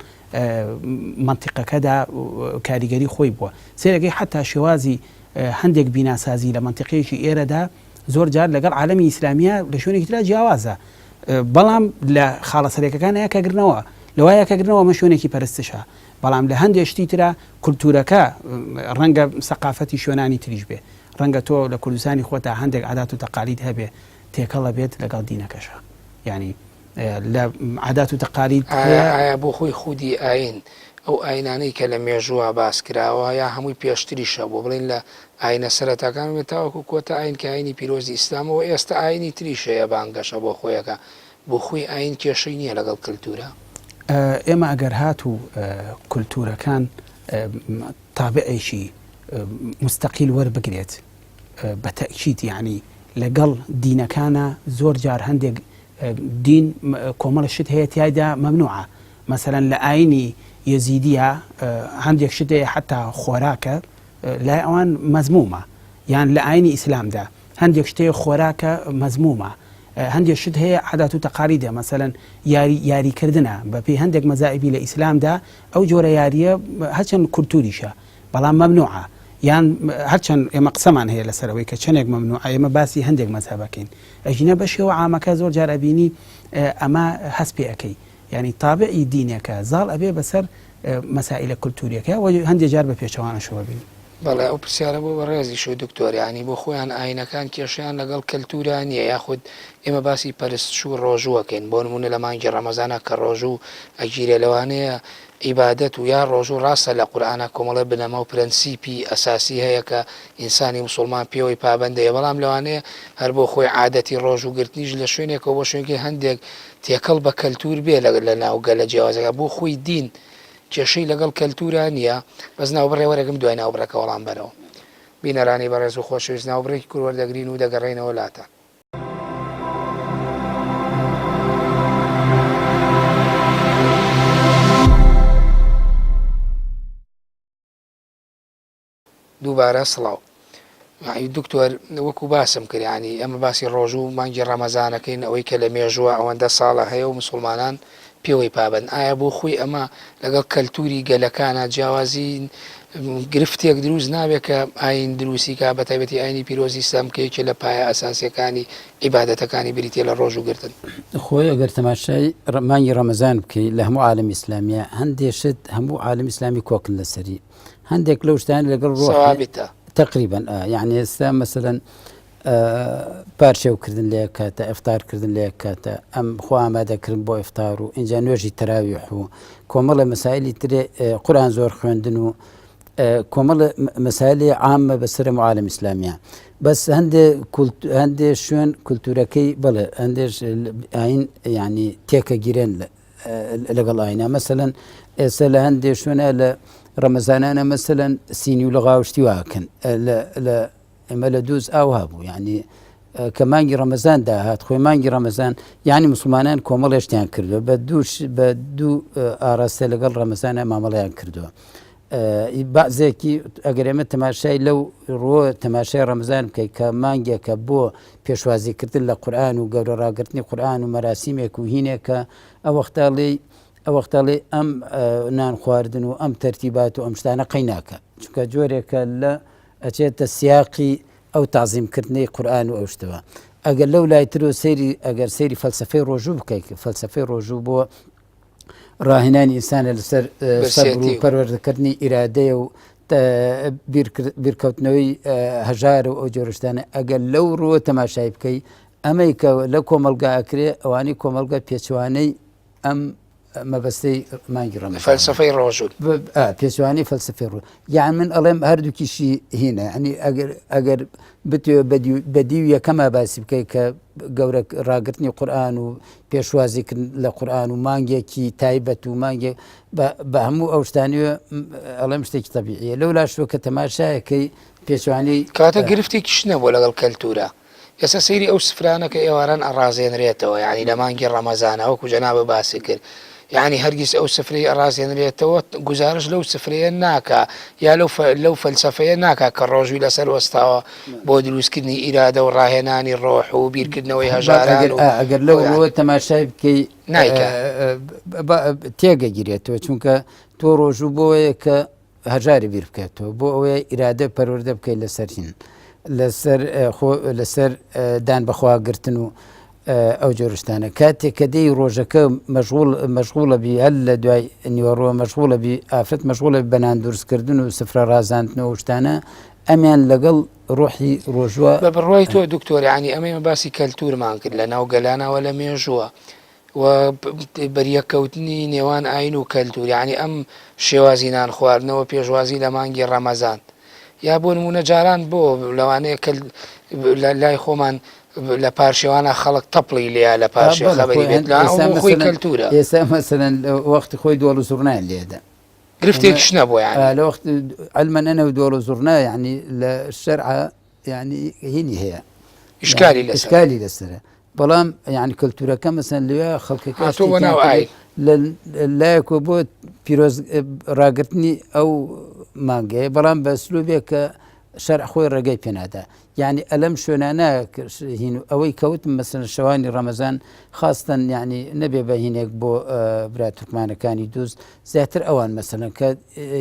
مەنتیقەکەدا کاریگەری خۆی بووە. سەیرەکەی حەتا شێوازی هەندێک بیناسازی لە مەنتیقەیەکی ئێرەدا زۆر جار لەگەڵ عالەمی ئیسلامیە لە شوێنێکی ترا جیاوازە بەڵام لە خاڵە سەرەکەکان یەکەگرنەوە لەوە یەکەگرنەوە ئەمە شوێنێکی پەرستشە بەڵام لە هەندێک شتی ترا کولتورەکە ڕەنگە سەقافەتی شوێنانی تریش بێ ڕەنگە تۆ لە کوردستانی خۆتا هەندێک عادات و تەقالید هەبێ تێکەڵە بێت لەگەڵ دینەکەشە یعنی لە عادات و تەقالید ئایا ئایا بۆ خۆی خودی ئاین ئەو ئاینانەی کە لە مێژووە باس کراوە یا هەمووی پێشتریش هەبووە بڵێین لە ئاینە سەرەتاکان بێت تاوەکو کۆتا ئاین کە ئاینی پیرۆزی ئیسلامە و ئێستا ئاینی تریش هەیە بانگەشە بۆ خۆی ئەکا بۆ خۆی ئاین کێشەی نییە لەگەڵ کلتورا؟ ئێمە ئەگەر هاتوو کولتوورەکان تابعێکی موستەقیل وەربگرێت. بە تەئکید یانی لەگەڵ دینەکانا زۆر جار هەندێک دین کۆمەڵە شت هەیە تیایدا مەمنوعە مەسەلەن لە ئاینی یەزیدیە هەندێک شت هەیە حتا خۆراکە لای ئەوان مەزمومە یان لە ئاینی ئیسلامدا هەندێک شت هەیە خۆراکە مەزمومە هەندێک شت هەیە عادات و تەقالیدە مەسەلەن یاری یاریکردنە بەپێی هەندێک مەزائبی لە ئیسلامدا ئەو جۆرە یاریە هەچەند کولتوریشە بەڵام مەمنوعە یان هەرچەند ئێمە قسەمان هەیە لەسەر ئەوەی کە چەندێک مەمنوعە ئێمە باسی هەندێک مەزهەبەکەین ئەژینە بە شێوە عامەکە زۆر جار ئەبینی ئەمە هەست پێ ئەەکەی یعنی تابعی دینێکە زاڵ ئەبێ بەسەر مەسائلە کولتوریەکە و هەندێک جار بە پێچەوانەشەوە بینی. بەڵێ ئەو پرسیارە بۆ بەڕێزیش و دکتۆر یانی بۆ خۆیان ئاینەکان کێشەیان لەگەڵ کەلتورا نییە یاخود ئێمە باسی پەرستش و ڕۆژووەکەین بۆ نمونە لە مانگی ڕەمەزانا کە ڕۆژوو ئەگیرێ لەوانەیە عیبادەت و یا ڕۆژوو ڕاستە لە قورئانا کۆمەڵێ بنەما و پرەنسیپی ئەساسی هەیە کە ئینسانی موسوڵمان پێوەی پابەندەیە بەڵام لەوانەیە هەر بۆ خۆی عادەتی ڕۆژوو گرتنیش لە شوێنێکەوە بۆ شوێنێکی هەندێک تێکەڵ بە کەلتور بێ لە ناو گەلە جیاوازەکان بۆ خۆی دین کێشەی لەگەڵ کەلتورا نییە بەس ناوبڕێ وەرەگم دوای ناوبڕەکە وەڵام بەرەوە بینەرانی بەڕێز و خۆشەویست ناوبڕێکی کورت وەردەگرین و دەگەڕێینەوە لاتان. دووبارە سڵاو دکتۆر وەکو باسم کرد ینی ئەمە باسی ڕۆژ و مانگی ڕەمەزانەکەین ئەوەی کە لە مێژووە ئەوەندە ساڵە هەیە و مسلمانان پێوەی پابەند ئایا بۆ خۆی ئەمە لەگەڵ کەلتوری گەلەکانە جیاوازی گرفتێک دروست نابێت کە ئاین دروستی کا بە تایبەتی ئاینی پیرۆزی ئیسلام کە یەکێ لە پایە ئەساسیەکانی عیبادەتەکانی بریتیە لە ڕۆژوو گرتن. خۆی ئەگەر تەماشای مانگی ڕەمەزان بکەی لە هەموو عالەمی ئیسلامیە هەندێ شت هەموو عالەمی ئیسلامی کۆکن لەسەری هەندێک لەو شتانە لەگەڵ ڕۆح سەوابتە. تقریبا یعنی ئێستا مەسەلەن پارشێوکردن لە یەک کاتە، ئیفتار کردن لە یەک کاتە، ئەم خۆ ئامادەکردن بۆ ئیفتار و ئینجا نوێژی تەراویح و کۆمەڵە مەسایلی ترێ قورئان زۆر خوێندن و کۆمەڵە مەسایلی عامە بەسەر عالم ئیسلامیە بەس هەندێ هەندێ شوێن کولتورەکەی بڵێ هەندێش ئاین ینی تێکەگیرێن لەگەڵ ئاینا مەسەەن ئێستا لە هەندێ شوێنە لە ڕەمەزانانە مەسەەن سینی و لە غاوشتی واکەن لە ئێمە لە دووز ئاوها بوو یعنی کە مانگی ڕەمەزان داهات خۆی مانگی ڕەمەزان یعنی مسلمانان کۆمەڵێشتیان کردووە بە دوو بە دوو ئاراستە لەگەڵ ڕەمەزانە مامەڵیان کردووە بەعزێکی ئەگەر ئێمە تەماشای لەو ڕۆ تەماشای ڕەمزان بکەیت کە مانگێکە بۆ پێشوازیکردن لە قورآن و گەورە ڕاگرتنی قورآن و مەراسیمێک و هینێکە ئەو وەختە لێ ئەو وەختە لێ ئەم نان خواردن و ئەم تەرتیبات و ئەم شتانە قەی ناکە چونکە جۆرێکە لە ئەچێتە سیاقی ئەو تەعزیم کردنەی قورئان و ئەو شتەوە ئەگەر لەو لای ترۆ سەیری ئەگەر سەیری فەلسەفەی ڕۆژوو بکەیت فەلسەفەی ڕۆژوو بۆ ڕاهێنانی ئینسانە لەسەر سەبر و پەروەردەکردنی ئیرادەیە و بیرکەوتنەوەی هەژار و ئەو جۆرشتانە ئەگەر لەو ڕووە تەماشای بکەی ئەمەی کە لە کۆمەلگا ئەکرێ ئەوانەی کۆمەلگە پێچوانەی ئەم مەبەستەی مانگی ڕەمەزانە. فەلسەفەی ڕۆژوون. پێچەوانەی فەلسەفەی ڕۆ یان من ئەڵێم هەردووکیشی هینە ئەنی ئەگەر ئەگەر بتوێ بە دیو یەکەمە باسی بکەیت کە گەورە ڕاگرتنی قورآن و پێشوازی لە قورآن و مانگێکی تایبەت و مانگێک بە هەموو ئەو شتانیوە ئەڵێم شتێکی تەبیعیە لەو لاشەوە کە تەماشایەکەی پێچوانەی کاتە گرفتێکیش نەبووە لەگەڵ کەلتورە ئێستا سەیری ئەو سفرانە کە ئێواران ئەڕازێنرێتەوە یانی لە مانگی ڕەمەزانا وەکو جەنابت باست کرد یانی هەرگیز ئەو سفرەی ئەڕازێنرێتەوە گوزارش لەو سفرەیە ناکا یا لەو لەو فەلسەفەیە ناکا کە ڕۆژوی لەسەر وەستاوە بۆ دروستکردنی ئیرادە و ڕاهێنانی ڕۆح و بیرکردنەوەی هەژاران و ئەگەر لەو ڕووە تەماشای بکەی نایکا تێگەگیرێتەوە چونکە تۆ ڕۆژوو بۆیە کە هەژاری بیر بکەێتەوە بۆ ئەوەیە ئیرادە پەروەردە بکەیت لەسەر هین لەسەر لەسەر دان بەخواگرتن و ئەو جۆرشتانە کاتێک کە دێی ڕۆژەکە مەشغول مەشغوڵە بی هەر لە دوای نیوەڕۆ مەشغوڵە بی ئافرەت مەشغوڵە بەنان دروستکردن و سفرە ڕازاندن و شتانە ئەمیان لەگەڵ ڕۆحی ڕۆژوە بە بڕوای تۆ دکتۆر یانی ئەمەی باسی کەلتورمان کرد لە ناو گەلانەوە لە مێژووە و بەریەککەوتنی نێوان ئاین و کەلتور یانی ئەم شێوازی نان خواردنەوە پێشوازی لە مانگی ڕەمەزان یا بۆ نمونە جاران بۆ لەوانەیە کە لای خۆمان لە پارشێوانە خەڵک تەپڵی لێیا لە پارشێ خەبەری بێت لە خۆی کەلتورە ئێستا مەسەلەن وەختی خۆی دۆڵ و زوڕنایان لێدا گرفتێکیش نەبوو یانی لە وەخت علما ئەنە و دۆڵ و زوڕنا یعنی لە شەرع. یعنی هینی هەیە ئشکالی لەسەر ئشکالی لەسەرە بەڵام یعنی کەلتورەکە مەسەن لەوێ خەڵکەکە هاتووە بۆ ناو ئاین. لە لایەکەوە بۆ پیرۆز ڕاگرتنی ئەو مانگەیە بەڵام بە سلوبێک کە شەرع خۆی ڕێگەی پێنادا یعنی ئەلەم شوێنانە هین ئەوەی کەوتم مەسەن شەوانی ڕەمەزان خاستن یعنی نەبێ بە هینێک بۆ برا تورکمانەکانی دوست زیاتر ئەوان مەسەلەن کە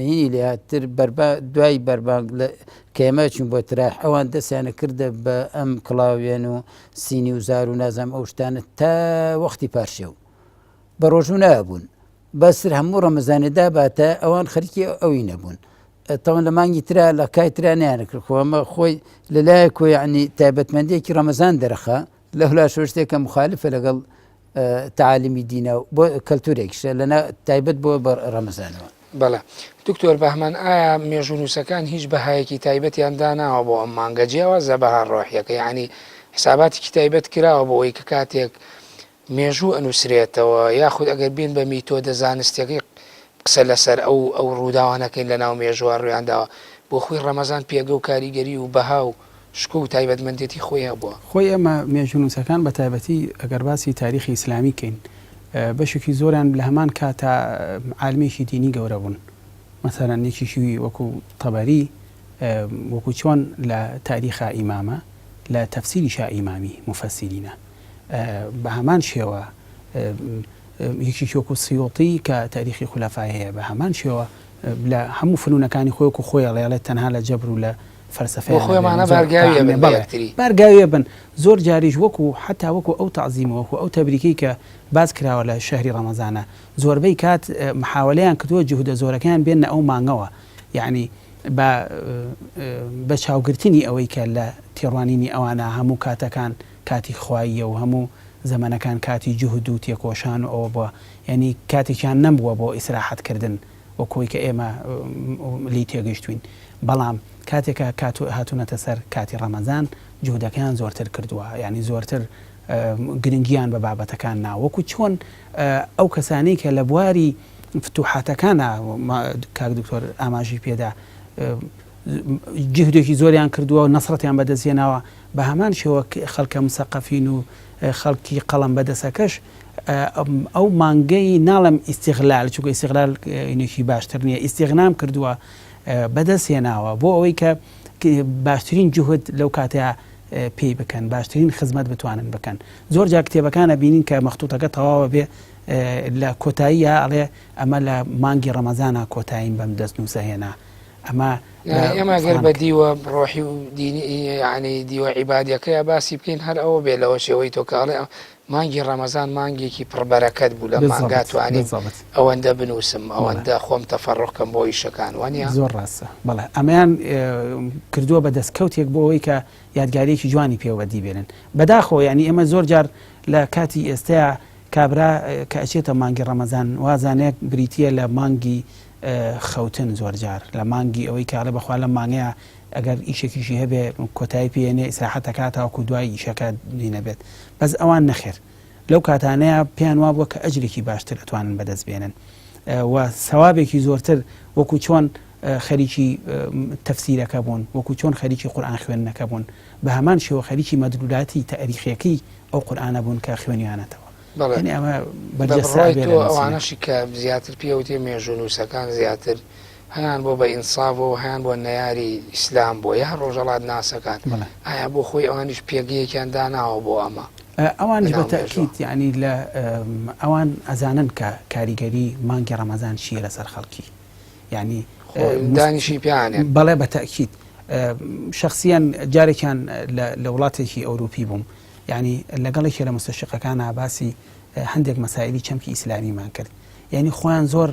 هینی لێهاتر بەربا دوای بەربانگ لە کە ئێمە چوین بۆ تراح ئەوان دەستیانە کردە بە ئەم کڵاوێن و سینی و زار و نازانم ئەو شتانە تا وەختی پارشێو بە ڕۆژوو نابوون بەسر هەموو ڕەمەزانێ داباتە ئەوان خەریکی ئەوی نەبوون تاوان لە مانگی ترا لە کای ترا نیانەکرد خۆ ئەمە خۆی لەلایەک کۆ یعنی تایبەتمەندێکی ڕەمەزان دەرخە لەولا شتێکە مخالفە لەگەڵ تەعالیمی دینە و بۆ کەلتورێکیشە لەنا تایبەت بۆ بە ڕەمەزانەوە. بەڵێ دکتۆر بەهمەن ئایا مێژوونووسەکان هیچ بەهایەکی تایبەتیان داناوە بۆ ئەم مانگە جیاواز لە بەها ڕۆحیەکە یانی حساباتێکی تایبەت کراوە بۆ ئەوەی کە کاتێک مێژوو ئەنووسرێتەوە یاخود ئەگەر بین بە میتۆدە زانستیەکەی قسە لەسەر ئەو ئەو ڕووداوانە کەین لەناو مێژووە ڕوویانداوە بۆ خۆی ڕەمەزان پێگە و کاریگەری و بەها و شکۆ و تایبەتمەندێتی خۆی هەبووە. خۆی ئێمە مێژوونووسەکان بە تایبەتی ئەگەر باسی تاریخی ئیسلامی کەین بەشێکی زۆریان لە هەمان کاتا عالمێکی دینی گەورە بوون مەسەلەن یەکێکی وەکو تەبەری وەکو چۆن لە تاریخا ئیمامە لە تەفسیریشا ئیمامی موفەسیرینە بە هەمان شێوە یەکێکی وەکو سیوطی کە تاریخی خولەفای هەیە بە هەمان شێوە لە هەموو فنونەکانی خۆی وەکو خۆی ئەڵێ ئەڵێ تەنها لە جەبر و لە فەلسەفەیان بۆ خۆیمانە بارگاویە بن بە یەکتری. بارگاویە بن زۆر جاریش وەکو حەتا وەکو ئەو تەعزیمە وەکو ئەو تەبریکەی کە باس کراوە لە شەهری ڕەمەزانە زۆربەی کات محاوەلەیان کردووە جوهدە زۆرەکەیان بێننە ئەو مانگەوە یەعنی بە بە چاوگرتنی ئەوەی کە لە تێڕوانینی ئەوانە هەموو کاتەکان کاتی خواییە و هەموو زەمەنەکان کاتی جوهد و تێکۆشان و ئەوە بووە یەعنی کاتێکیان نەمبووە بۆ ئیسراحەت کردن وەکو ئەوەی کە ئێمە لێی تێگەیشتووین بەڵام کاتێک کە هاتوونەتە سەر کاتی ڕەمەزان جوهدەکەیان زۆرتر کردووە یانی زۆرتر گرنگیان بە بابەتەکان نا وەکو چۆن ئەو کەسانەی کە لە بواری فتوحاتەکانە کاک دکتۆر ئاماژی پێدا جهدێکی زۆریان کردووە و نەسرەتیان بەدەستهێناوە بە هەمان شێوە خەڵکە مسەقەفین و خەڵکی قەڵەم بەدەسەکەش ئەو مانگەی ناڵێم ئیستیغلال چونکە ئیستیغلال اینێکی باشتر نییە ئیستیغنام کردووە بەدەست هێناوە بۆ ئەوەی کە باشترین جوهد لەو کاتەیە پێی بکەن باشترین خزمەت بتوانن بکەن زۆر جا کتێبەکانە بینین کە مەختوتەکە تەواوە بێ لە کۆتاییە ئەڵێ ئەمە لە مانگی ڕەمەزانە کۆتاییم بەم دەست نووسە هێنا ئەمە ئێمە گەر بە دیوە ڕۆحی و دینی یعنی دیوە عیبادیەکەی باسی بکەین هەر ئەوە بێ لەوە شێوەی تۆکاڵێ مانگی ڕەمەزان مانگێکی پڕ بەرەکەت بوو لە مانگا توانیم ئەوەندە بنووسم ئەوەندە خۆم تەفەڕوق کەم بۆ ئیشەکان وانیە؟ زۆر ڕاستە بەڵێ ئەمەیان کردووە بە دەستکەوتێک بۆ ئەوەی کە یادگاریەکی جوانی پێ وەدی بێنن بەداخەوە یانی ئێمە زۆر جار لە کاتی ئێستەیا کابرا کە ئەچێتە مانگی ڕەمەزان وازانێک بریتە لە مانگی خەوتن زۆر جار لە مانگی ئەوەی کاڵێ بەخوا لە مانگەیە ئەگەر ئیشێکیشی هەبێ کۆتایی پێێنێ ئیسراحەت ئەکات تاوەکو دوای ئیشەکە نەبێت بەس ئەوان نەخێر لەو کاتانەیە پێیان وابووە کە ئەجرێکی باشتر ئەتوانن بەدەست بێنن و سەوابێکی زۆرتر وەکو چۆن خەریکی تەفسیرەکە بوون وەکو چۆن خەریکی قورآن خوێندنەکە بوون بە هەمان شێوە خەریکی مەدلولاتی تەئریخیەکەی ئەو قورآنە بوون کە خوێنیانەتەوە یعنی ئەمە بەرجەستە بێ لە ئەوانەشی کە زیاتر پێوتێ مێژوونووسەکان زیاتر هەیان بۆ بە ئینساف و هەیان بۆ نەیاری ئیسلام بۆ یا ڕۆژەڵات ناسەکان ئایا بۆ خۆی ئەوانیش پێگەیەکیان داناوە بۆ ئەمە؟ ئەوانیش بە تەئکید یانی لە ئەوان ئەزانن کە کاریگەری مانگی ڕەمەزان چییە لەسەر خەڵکی یانی دانیشی پیانێ بەڵێ بە تەئکید شخصیان جارێکیان لە وڵاتێکی ئەوروپی بووم یانی لەگەڵ یەکێ لە مستەشقەکانە باسی هەندێک مەسائلی چەمکی ئیسلامیمان کرد یانی خۆیان زۆر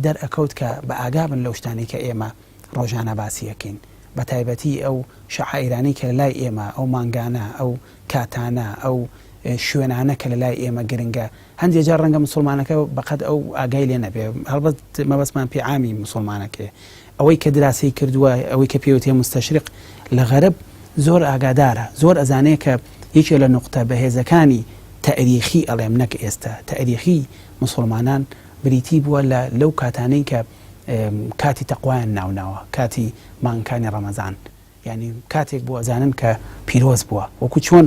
دەرئەکەوت کە بە ئاگا بن لەو شتانەی کە ئێمە ڕۆژانە باسی ئەکەین بە تایبەتی ئەو شەعائیرانەی کە لە لای ئێمە ئەو مانگانە ئەو کاتانە ئەو شوێنانە کە لە لای ئێمە گرنگە هەندێ جار ڕەنگە مسوڵمانەکە بەقەد ئەو ئاگای لێ نەبێ هەڵبەت مەبەستمان پێ عامی مسوڵمانەکەیە ئەوەی کە دراسەی کردووە ئەوەی کە پێوتێ مستشرق لە غەرب زۆر ئاگادارە زۆر ئەزانێ کە یەکێ لە نوقتە بەهێزەکانی تەئریخی ئەڵێم نەک ئێستا تەئریخی مسوڵمانان بریتی بووە لە لەو کاتانەی کە کاتی تەقوایان ناوناوە، کاتی مانگەکانی ڕەمەزان. یانی کاتێک بووە ئەزانن کە پیرۆز بووە وەکو چۆن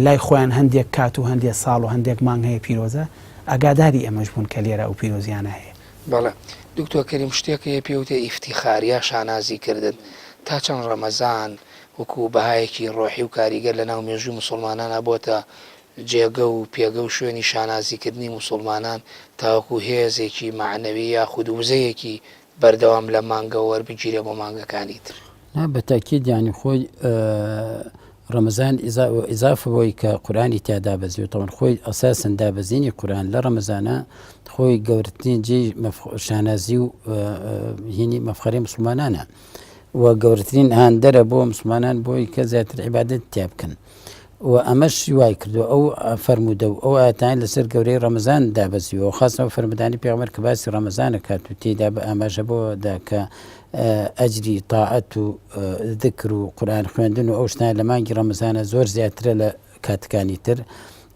لای خۆیان هەندێک کات و هەندێک ساڵ و هەندێک مانگ هەیە پیرۆزە ئاگاداری ئەمەش بوون کە لێرە ئەو پیرۆزیانە هەیە. بەڵێ دکتۆر کەریم شتێک هەیە پێی وترێ ئیفتیخار یا شانازی کردن تا چەند ڕەمەزان وەکو بەهایەکی ڕۆحی و کاریگەر لەناو مێژووی موسوڵمانانا بۆتە جێگە و پێگە و شوێنی شانازی کردنی موسوڵمانان تاوەکو هێزێکی مەعنەوی یاخود وزەیەکی بەردەوام لەم مانگەوە وەربگیرێ بۆ مانگەکانی تر. نا بە تاکید یانی خۆی ڕەمەزان ئیزافە بۆی کە قورئانی تیا دابەزیوە تەوان خۆی ئەساسەن دابەزینی قورئان لە ڕەمەزانە خۆی گەورەترین جێی شانازی و هینی مەفخەرەی مسلمانانە و گەورەترین هاندەرە بۆ مسلمانان بۆی کە زیاتر عیبادەت تیا بکەن. و ئەمەش وای کردووە ئەو فەرموودە و ئەو ئایەتانەی لەسەر گەورەی ڕەمەزان دابەزیوە و خاصە ئەو فەرموودانەی پێغەمبەر کە باسی ڕەمەزان ئەکات و تێیدا بە ئاماژە بۆ دا کە ئەجری تاعەت و ذکر و قورئان خوێندن و ئەو شتانە لە مانگی ڕەمەزانە زۆر زیاترە لە کاتەکانی تر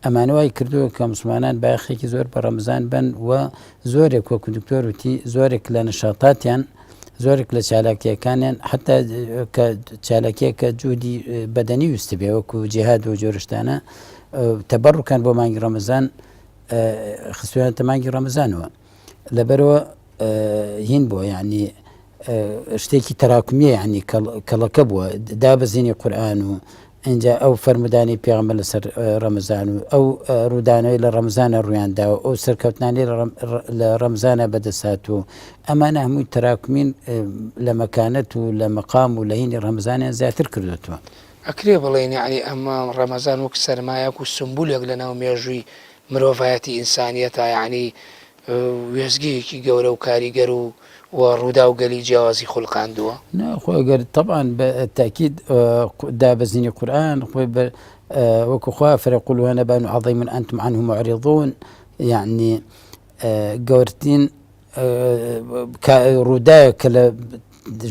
ئەمانە وای کردووە کە مسلمانان بایەخێکی زۆر بە ڕەمەزان بن و زۆرێک وەکو دکتۆر وتی زۆرێک لە نەشاتاتیان زۆرێک لە چالاکیەکانیان حتا کە چالاکیەکە جودی بەدەنی ویستبێ وەکو جیهاد و جۆرشتانە تەبەڕکان بۆ مانگی ڕەمەزان خستویانتە مانگی ڕەمەزانەوە لەبەرەوە هین بووە یعنی شتێکی تەراکمیە یعنی کەڵەکە بووە دابەزینی قورآن و ئینجا ئەو فەرموودانەی پێغەمبەر لەسەر ڕەمەزان و ئەو ڕوودانەوەی لە ڕەمەزانە ڕوویان داوە ئەو سەرکەوتنانەی لە ڕەمزانە بەدەست هاتوو ئەمانە هەمووی تەراکمین لە مەکانەت و لە مەقام و لە هینی ڕەمەزانیان زیاتر کردوێتەوە. ئەکرێ بڵێین یەعنی ئەمە ڕەمەزان وەک سەرمایەک و سومبولێک لەناو مێژووی مرۆڤایەتی ئینسانیەتا یەعنی وێستگەیەکی گەورە و کاریگەر و و ڕووداوگەلی جیاوازی خولقاندووە؟ نا خۆ ئەگەر تەبعەن بە تەئکید دابەزینی قورئان خۆی بە وەکو خوا فەرمووی قل هو نبأ عظیم انتم عنه معرضون یعنی گەورترین ڕووداوێک کە لە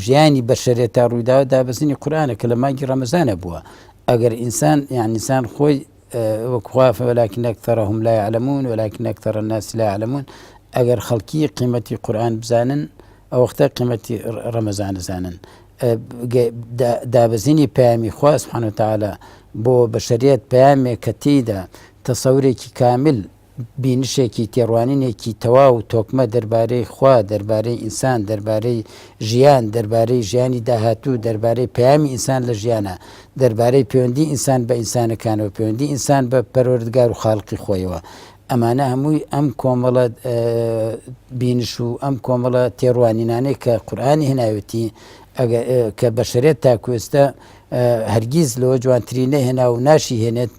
ژیانی بەشەرێت تا ڕوویداوە دابەزینی قورئانە کە لە مانگی ڕەمەزانە بووە ئەگەر ئینسان یان ئینسان خۆی وەک خوا ولكن أكثرهم لا يعلمون ولكن أكثر الناس لا يعلمون ئەگەر خەڵکی قیمەتی قورئان بزانن ئەو وەختە قیمەتی ڕەمەزان ئەزانن دابەزینی پەیامی خوا سبحانه وتعالی بۆ بەشەریەت پەیامێک کە تێیدا تەسەورێکی کامل بینشێکی، تێڕوانینێکی تەواو و تۆکمە دەربارەی خوا، دەربارەی ئینسان، دەربارەی ژیان، دەربارەی ژیانی داهاتوو، دەربارەی پەیامی ئینسان لە ژیانا، دەربارەی پەیوەندی ئینسان بە ئینسانەکانەوە، پەیوەندی ئینسان بە پەروەردگار و خاڵقی خۆیەوە. ئەمانە هەمووی ئەم کۆمەڵە بینش و ئەم کۆمەڵە تێڕوانینانەی کە قورئانی هێناوێتی، کە بەشەریەت تاکو ئێستا هەرگیز لەوە جوانتری نەهێنا و ناشی هێنێت،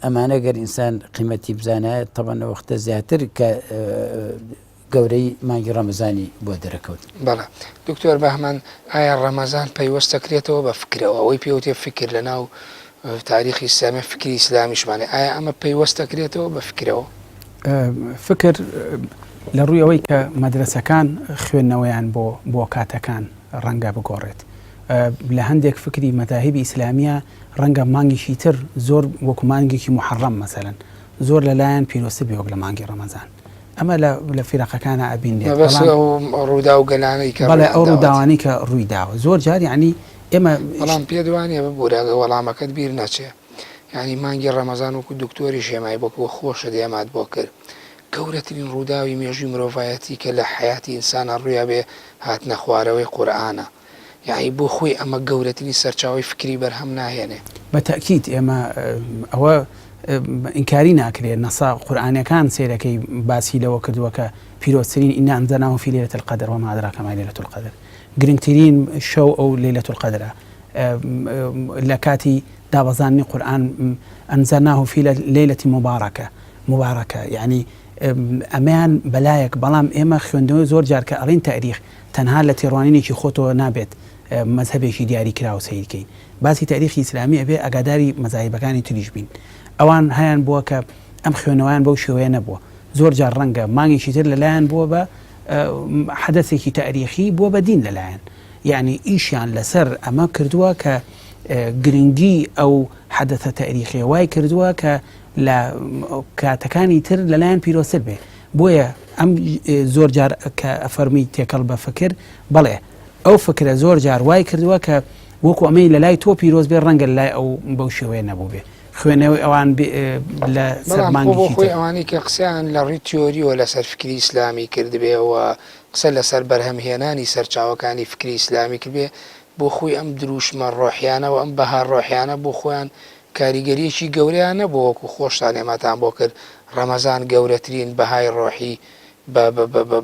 ئەمانە گەر ئینسان قیمەتی بزانایە تەبەن وەختە زیاتر کە گەورەی مانگی ڕەمەزانی بۆ دەرەکەوت. بەڵێ دکتۆر بەهمەن ئایا ڕەمەزان پەیوەست دەکرێتەوە بە فکرەوە ئەوەی پێوتێ فکر لە ناو تاریخی ئیسلامی فکری ئیسلامیشمان هەیە ئایا ئەمە پەیوەست دەکرێتەوە بە فکرەوە؟ فکر لە ڕووی ئەوەی کە مەدرەسەکان خوێندنەوەیان بۆ بۆ کاتەکان ڕەنگە بگۆڕێت لە هەندێک فکری مەزاهیبی ئیسلامیە ڕەنگە مانگێکی تر زۆر وەکو مانگێکی موحەڕەم مەسەلەن زۆر لەلایان پیرۆزتر بێ وەک لە مانگی ڕەمەزان ئەمە لە لە فیرەقەکانا ئەبینرێت مەبەست بەڵام ئەو ڕووداو گەلانەی کە بەڵێ ئەو ڕوویان داوەت. ڕووداوانەی کە ڕووی داوە زۆر جار یەعنی ئێمە بەڵام پێت وانیە ببورە ئەگەر وەڵامەکەت بیر نەچێ یەعنی مانگی ڕەمەزان وەکو دکتۆریش هێمای بۆ کرد خۆشت هێمات بۆ کرد گەورەترین ڕووداوی مێژووی مرۆڤایەتی کە لە حەیاتی ئینسانا ڕوویابێ هاتنە خوارەوەی قورئانە یەعنی بۆ خۆی ئەمە گەورەترین سەرچاوەی فکری بەرهەم ناهێنێ؟ بە تەئکید ئێمە ئەوە ئینکاری ناکرێ نەسا قورئانەکان سەیرەکەی باسی لەوە کردووە کە پیرۆزترین انا انزلناه فی لیلە القدر وما ادراک ما لیلە القدر گرنگترین شەو ئەو لیلە القدرە لە کاتی دابەزاندنی قورئان انزلناه فی لیلە مبارکە مبارکە یعنی ئەمەیان بەلایەک بەڵام ئێمە خوێندنەوەی زۆر جار کە ئەڵێین تاریخ تەنها لە تێڕوانینێکی خۆتەوە نابێت مەزهەبێکی دیاری کراو سەیر کەین باسی تاریخی ئیسلامی ئەبێ ئاگاداری مەزاهیبەکانی تریش بین ئەوان هەیان بووە کە ئەم خوێنەوەیان بەو شێوەیە نەبووە زۆر جار ڕەنگە مانگێکی تر لەلایەن بووە بە حەدەسێکی تاریخی بووە بە دین لەلایەن یعنی ئیشیان لەسەر ئەمە کردووە کە گرنگی ئەو حەدەثە تاریخیە وای کردووە کە لە کاتەکانی تر لەلایەن پیرۆزتر بێ بۆیە ئەم زۆر جار کە ئەفەرمی تێکەڵ بە فکر بەڵێ ئەو فکرە زۆر جار وای کردووە کە وەکو ئەمەی لە لای تۆ پیرۆز بێ ڕەنگە لای ئەو بەو شێوەیە نەبوو بێ خوێنەوەی ئەوان لە بەڵام خۆ بۆ خۆی ئەوانەی کە قسەیان لە ڕووی تیۆریەوە لەسەر فکری ئیسلامی کردبێ و قسە لەسەر بەرهەمهێنانی سەرچاوەکانی فکری ئیسلامی کردبێ بۆ خۆی ئەم دروشمە ڕۆحیانە و ئەم بەها ڕۆحیانە بۆ خۆیان کاریگەریەکی گەورەیان نەبووە وەکو خۆشتان ئێمەتان بۆ کرد ڕەمەزان گەورەترین بەهای ڕۆحی بە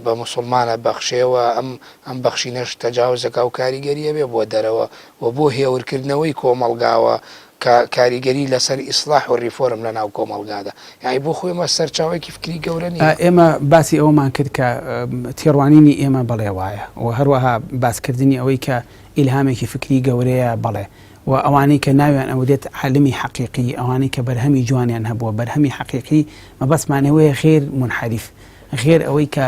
بە موسوڵمان ئەبەخشێ و ئەم ئەم بەخشینەش تەجاوز ئەکا و کاریگەری ئەبێ بۆ دەرەوە و بۆ هێورکردنەوەی کۆمەڵگا و کا کاریگەری لەسەر ئیسڵاح و ڕیفۆرم لە ناو کۆمەڵگادا یانی بۆ خۆی ئەمە سەرچاوەیەکی فکری گەورە نییە. ئێمە باسی ئەوەمان کرد کە تێڕوانینی ئێمە بەڵێ وایە و هەروەها باسکردنی ئەوەی کە ئیلهامێکی فکری گەورەیە بەڵێ و ئەوانەی کە ناویان ئەورێت عالمی حەقیقی، ئەوانەی کە بەرهەمی جوانیان هەبووە، بەرهەمی حەقیقی مەبەستمان ئەوەیە غێر مونحەریف، غێر ئەوەی کە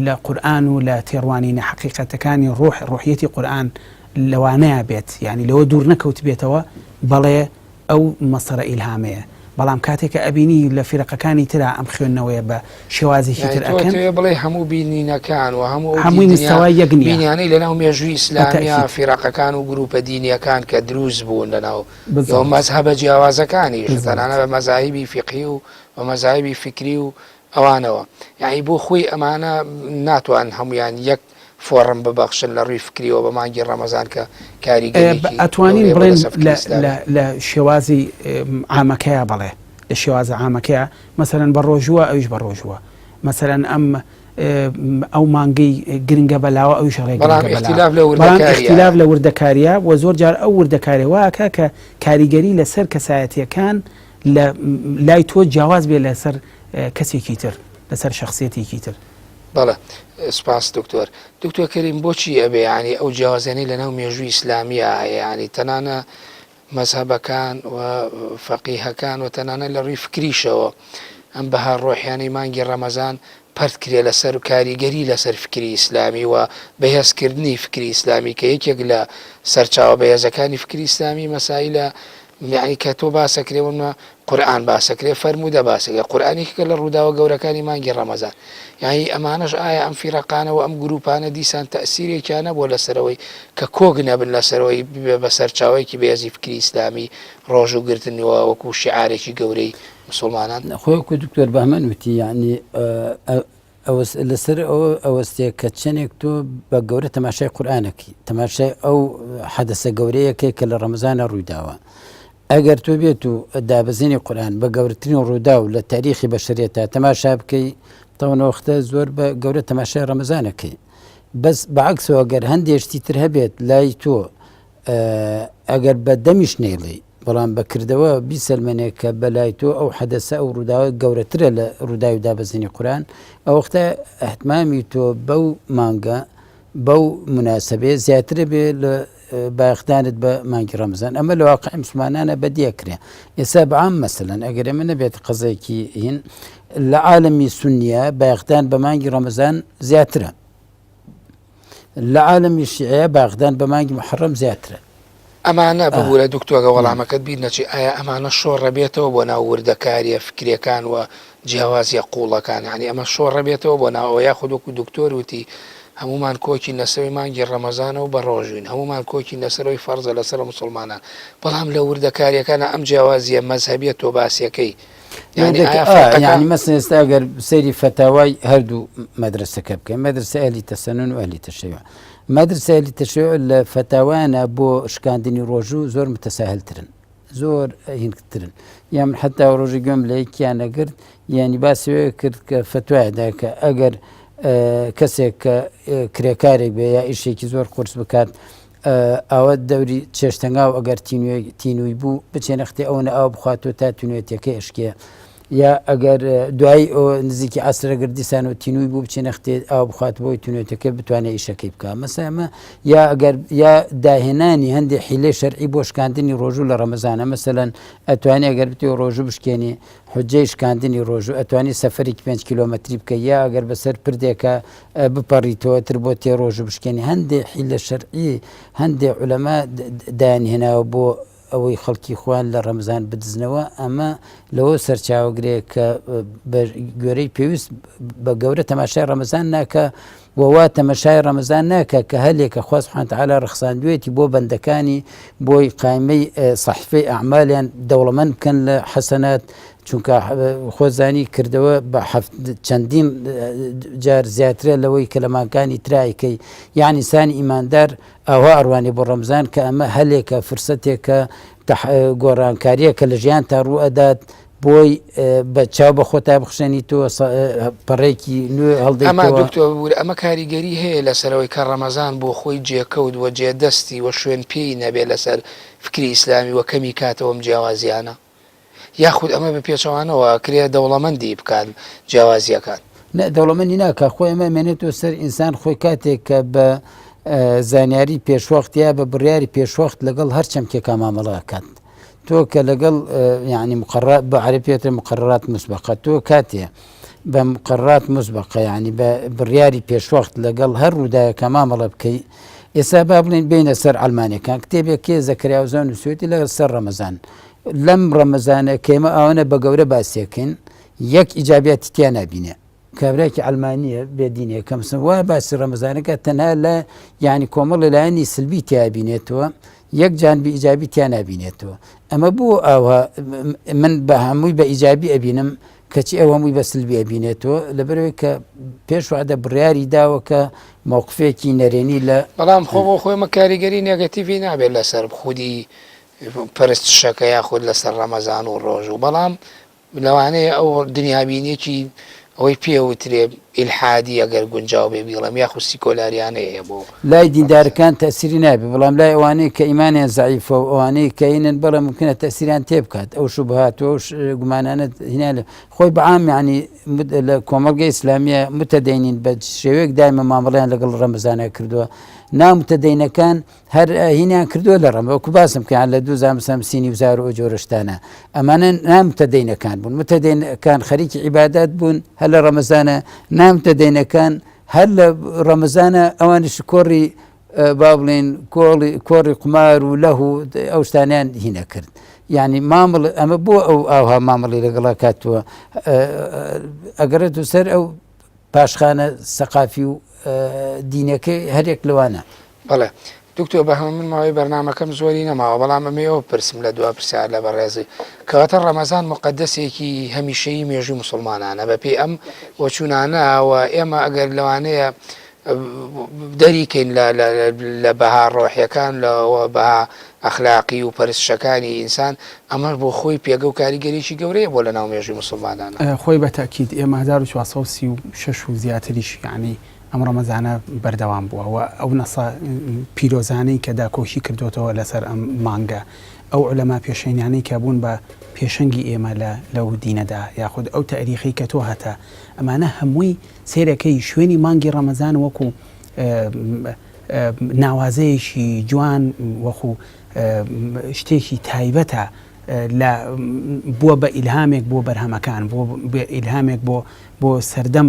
لە قورئان و لە تێڕوانینە حەقیقەتەکانی ڕوح، ڕوحیەتی قورئان لەوانەیە بێت، یانی لەوە دوور نەکەوتبێتەوە، بەڵێ ئەو مەسەرە ئیلهامەیە. بەڵام کاتێک کە ئەبینی لە فیرەقەکانی ترا ئەم خوێندنەوەیە بە شێوازێکی یانی تر تۆ ئەکەن. ئەتەوێ بڵێی هەموو بینینەکان و هەموو ئەو هەمووی دیدنیا مستەوای یەک نییە. بینیانەی لەناو مێژووی بە ئیسلامیا تەئکید. فیرەقەکان و گرووپە دینییەکان کە دروست بوون لەناو و بالضبط. مەزهەبە جیاوازەکانیش بالضبط. تەنانەت بە مەزاهیبی فیقهی و بە مەزاهیبی فیکری و ئەوانەوە یانی بۆ خۆی ئەمانە ناتوان هەموویان یەک فۆڕم ببەخشن لە ڕووی فکریەوە بە مانگی ڕەمەزان کە کاریگەریەکی ئەتوانین گەورەیە بۆ بڵێن لەسەر فکری ئیسلامی. لە شێوازی عامەکەیا بەڵێ لە شێوازە عامەکەیا مەسەلەن بە ڕۆژووە ئەویش بە ڕۆژووە مەسەلەن ئەم ئەو مانگەی گرنگە بەلاوە ئەویش ڕێ بەڵام گرنگە بەلاوە ئیختیلاف لە بەڵام وردەکاریایە. ئیختیلاف لە وردەکاریە و زۆر جار ئەو وردەکاریە وا ئەکا کە کاریگەری لەسەر کەسایەتیەکان لە لای تۆ جیاواز بێ لەسەر کەسێکی تر لەسەر شەخسیەتێکی تر. بەڵێ سوپاس دکتۆر. دکتۆر کەریم بۆچی ئەبێ یانی ئەو جیاوازیانەی لەناو مێژووی ئیسلامییا هەیە یانی تەنانە مەزهەبەکان و فەقیهەکان و تەنانە لە ڕووی فکریشەوە ئەم بەها ڕۆحیانەی مانگی ڕەمەزان پەرت کرێ لەسەر کاریگەری لەسەر فکری ئیسلامی و بەهێزکردنی فکری ئیسلامی کە یەکێک لە سەرچاوە بەهێزەکانی فکری ئیسلامی مەسایلە یەعنی کە تۆ باسەکرێ وەنە قورئان باسەکرێ فەرموودە باسەکرێ قورئان یەکێکە لە ڕووداوە گەورەکانی مانگی ڕەمەزان یانی ئەمانەش ئایا ئەم فیرەقانە و ئەم گروپانە دیسان تەئسیرێکیان نەبووە لەسەرەوەی کە کۆک نەبن لەسەرەوەی ببێ بە سەرچاوەیەکی بەهێزی فکری ئیسلامی ڕۆژوو گرتن و وەکو شیعارێکی گەورەی مسوڵمانان؟ خۆی وەکو دکتۆر بەهمەن وتی یەعنی لەسەر ئەوە ئەوەستێ کە چەندێک تۆ بە گەورە تەماشای قورآانەکەی تەماشای ئەو حەدەسە گەورەیەکەی کە لە ڕەمەزانە ڕوویداوە ئەگەر تۆ بێت و دابەزینی قورآن بە گەورەترین ڕوودا و لە تاریخی بەشەرێتە تەماشا بکەی تەونەوەختە زۆر بە گەورە تەماشای ڕەمەزانەکەی بەس بەعکسەوە گەر هەندێشتی تر هەبێت لای تۆ ئەگەر بە دەمیش نەیڵێی بەڵام بە کردەوە بیسەلمێنێ کە بە لای تۆ ئەو حەدەسە ئەو ڕووداوە گەورەترە لە ڕووداوی دابەزینی قورئان ئەوەختە ئەهتمامی تۆ بەو مانگە بەو مناسبەیە زیاترە بێ لە بایەخدانت بە مانگی ڕەمزان ئەمە لە واقع مسلمانانە بەدیەکرێ ئێستا بەعام مەسەلەن ئەگەر ئەمە نەبێت قەزێکی هین لە عالەمی سنیە بایەخدان بە مانگی ڕەمەزان زیاترە لە عالەمی شیعەیە باخدان بە مانگی محەڕەم زیاترە. ئەمانە، ببورە دکتۆر گەر وەڵامەکەت بیر نەچێ، ئایا ئەمانە شۆڕەبێتەوە بۆ ناو وردەکاریە فکریەکان و جیاوازیە قوڵەکان؟ یانی ئەمە شۆڕەبێتەوە بۆ ناو ئەوە یاخود وەکو دکتۆر وتی هەموومان کۆکین لەسەرەوەی مانگی ڕەمەزانە و بەڕۆژوین، هەموومان کۆکین لەسەرەوەی فەرزە لەسەر موسڵمانان، بەڵام لە وردەکاریەکانا ئەم جیاوازیە مەزهەبیە تۆ باسیەکەی یعنی ئایا فەرقەکە یعنی مەسەن ئێستا ئەگەر سەیری فەتاوای هەردوو مەدرسەکە بکەین مەدرسە ئەهلی تەسەنون و ئەهلی تەشەیع مەدرسە ئەهلی تەشەیع لە فەتاوایانە بۆ شکاندنی ڕۆژوو زۆر متەساهلترن زۆر هینکترن یا من حتا ڕۆژی گوێم لە یەکیان نەگرت یعنی باسی وێ کرد کە فتوای دا کە ئەگەر کەسێک کە کرێکارێک بێ یا ئیشێکی زۆر قورس بکات ئاوە دەوری چێشتەنگاو ئەگەر تینووی بوو بچێ نەختێ ئەوەنە ئاو بخواتەوە تا تینوێتیەکەی ئەشکێ یا ئەگەر دوایی نزیکی عەسرەگەر دیسان و تینووی بوو بچێ نەختێ ئاو بخوات بۆی تینوێتەکە بتوانێت ئیشەکەی بکە مەسە ئەمە یا ئەگەر یا داهێنانی هەندێک حیلەی شەرعی بۆ شکاندنی ڕۆژوو لە ڕەمەزانە مەسەلەن ئەتوانێ ئەگەر بتێ ڕۆژوو بشکێنی حجەی شکاندنی ڕۆژوو ئەتوانی سەفەرێکی 5 کیلۆمەتری بکە یا ئەگەر بەسەر پردێکە بپەڕیتەوە تر بۆ تێ ڕۆژوو بشکێنی هەندێ حیلە شەرعی هەندێ عولەما دایان هێناوە بۆ ئەوەی خەڵکی خۆیان لە ڕەمزان بدزنەوە ئەمە لەوە سەرچاوەگرێ کە بە گوێرەی پێویست بە گەورە تەماشای ڕەمەزان ناکە. و وا تەمەشای ڕەمەزان ناکا کە هەلێکە خوا سبحانە وتعالی ڕەخساندوێتی بۆ بەندەکانی بۆی قایمەی سەحیفەی ئەعمالیان دەوڵەمەند بکەن لە حەسەنات چونکە خۆزانی کردەوە بە چەندین جار زیاترە لەوەی کە لە مانگانی ترایکەی یعنی ئینسانی ئیماندار ئاوا ئەڕوانێ بۆ ڕەمزان کە ئەمە هەلێکە فرسەتێکە گۆڕانکارییە کە لە ژیان تا ڕوو ئەدات بۆی بە چاو بە خۆتا بخشێنی تۆ پەڕێکی نوێ هەڵدەیتەوە. ئەما دکتۆر ببورە ئەمە کاریگەری هەیە لەسەرەوەی کە ڕەمەزان بۆ خۆی جێکەوت و جێ دەستی و شوێن پێی نەبێ لەسەر فکری ئیسلامی و کەمی کاتەوە ئەم جیاوازیانە؟ یاخود ئەمە بە پێچەوانەوە ئەکرێ دەوڵەمەندی بکات جیاوازیەکان؟ نە دەوڵەمەندی ناکا خۆی ئەمە ئەمێنێتەوە سەر ئینسان خۆی کاتێک کە بە زانیاری پێشوەخت یا بە بڕیاری پێشوەخت لەگەڵ هەر چەمکێکا مامەڵە ئەکات تۆ کە لەگەڵ یعنی مقرر بە عەرەبی پێتە مقررات مسبقە تۆ کاتێ بە مقررات مسبقە یعنی بە بڕیاری پێشوەخت لەگەڵ هەر ڕووداوێکە مامەڵە بکەی ئێستا با بڵێن بینە سەر ئەلمانەکان کتێبێک کێ زەکەریاوزان نووسێتی لە سەر ڕەمەزان لەم ڕەمەزانە کە ئێمە ئەوەنە بە گەورە باسیەکەین یەک ئیجابیاتی تیا نابینێ کابراکی عەلمانیە بێ دینێ کەمسن وا باسی ڕەمەزانەکە تەنها لە یعنی کۆمەڵی لایەنی سلبی تیا بینێتەوە یەک جانبی ئیجابی تیا نابینێتەوە ئەمە بۆ ئاوا من بە هەمووی بە ئیجابی ئەبینم کەچی ئەو هەمووی بە سلبی ئەبینێتەوە لەبەرەوەی کە پێش وعدە بڕیاری داوە کە مەوقفێکی نەرێنی لە بەڵام خۆ بۆ خۆی ئەمە کاریگەری نێگەتیڤی نابێت لەسەر خودی پەرستشەکە یاخود لەسەر ڕەمەزان و ڕۆژوو بەڵام لەوانەیە ئەو دنیابینیەکی ئەوەی پێ وترێ ئیلحادی ئەگەر گونجاو بێ بیڵێم یاخود سیکۆلاریانەی هەیە بۆ لای دیندارەکان تەسیری نابێ بەڵام لای ئەوانەی کە ئیمانیان زەعیفە و ئەوانەی کە ئینن بەڵێ ممکنە تەسیریان تێ بکات ئەو شوبهات و ئەو گومانانە هینا لە خۆی بە عام یعنی لە کۆمەڵگەی ئیسلامیە متدەینین بە شێوەیەک دایمە مامەڵەیان لەگەڵ ڕەمەزانە کردووە نامتدەینەکان هەر هینیان کردووە لە ڕەمە وەکو باسم کە لە دوو زام سینی وزار و جۆرە شتانە ئەمانە نامتەدەینەکان بوون متەدەینەکان خەریکی عیبادات بوون هەر لە ڕەمەزانە نامتەدەینەکان هەر لە ڕەمەزانە ئەوانیش کۆڕی با بڵێن کۆڵی کۆڕی قومار و لەه و ئەو شتانیان هینە کرد یعنی مامڵ ئەمە بۆ ئەو ئاوها مامەڵی لەگەڵا کاتووە ئەگەرێت و سەر ئەو پاشخانە سەقافی و دینەکەی هەرێک لەوانە. بەڵێ دکتۆر بەهمەن من ماوەی بەرنامەکەم زۆری نەماوە بەڵام ئەمەوێ ئەوە بپرسم لە دوا پرسیار لە بەڕێزی کەواتە ڕەمەزان موقەدەسێکی هەمیشەیی مێژووی موسڵمانانە بەپێی ئەم بۆچوونانە و ئێمە ئەگەر لەوانەیە دەریکەین لە بەها ڕۆحیەکان لە بەها ئەخلاقی و پەرستشەکانی ئینسان ئەمەش بۆ خۆی پێگە و کاریگەریی گەورەیە بۆ لەناو مێژووی موسڵمانانا. خۆی بە تەئکید ئێمە 1436 و زیاتریش یەعنی ئەم ڕەمەزانە بەردەوام بووە و ئەو نەسە پیرۆزانەی کە داکۆکی کردۆتەوە لەسەر ئەم مانگە ئەو عولەما پێشەینانەی کە بوون بە پێشەنگی ئێمە لە لەو دینەدا یاخود ئەو تەئریخەی کە تۆ هەتە ئەمانە هەمووی سەیرەکەی شوێنی مانگی ڕەمەزان وەکو ناوازەیەکی جوان وەخو شتێکی تایبەتە لە بووە بە ئیلهامێک بۆ بەرهەمەکان بۆ ئیلهامێک بۆ بۆ سەردەم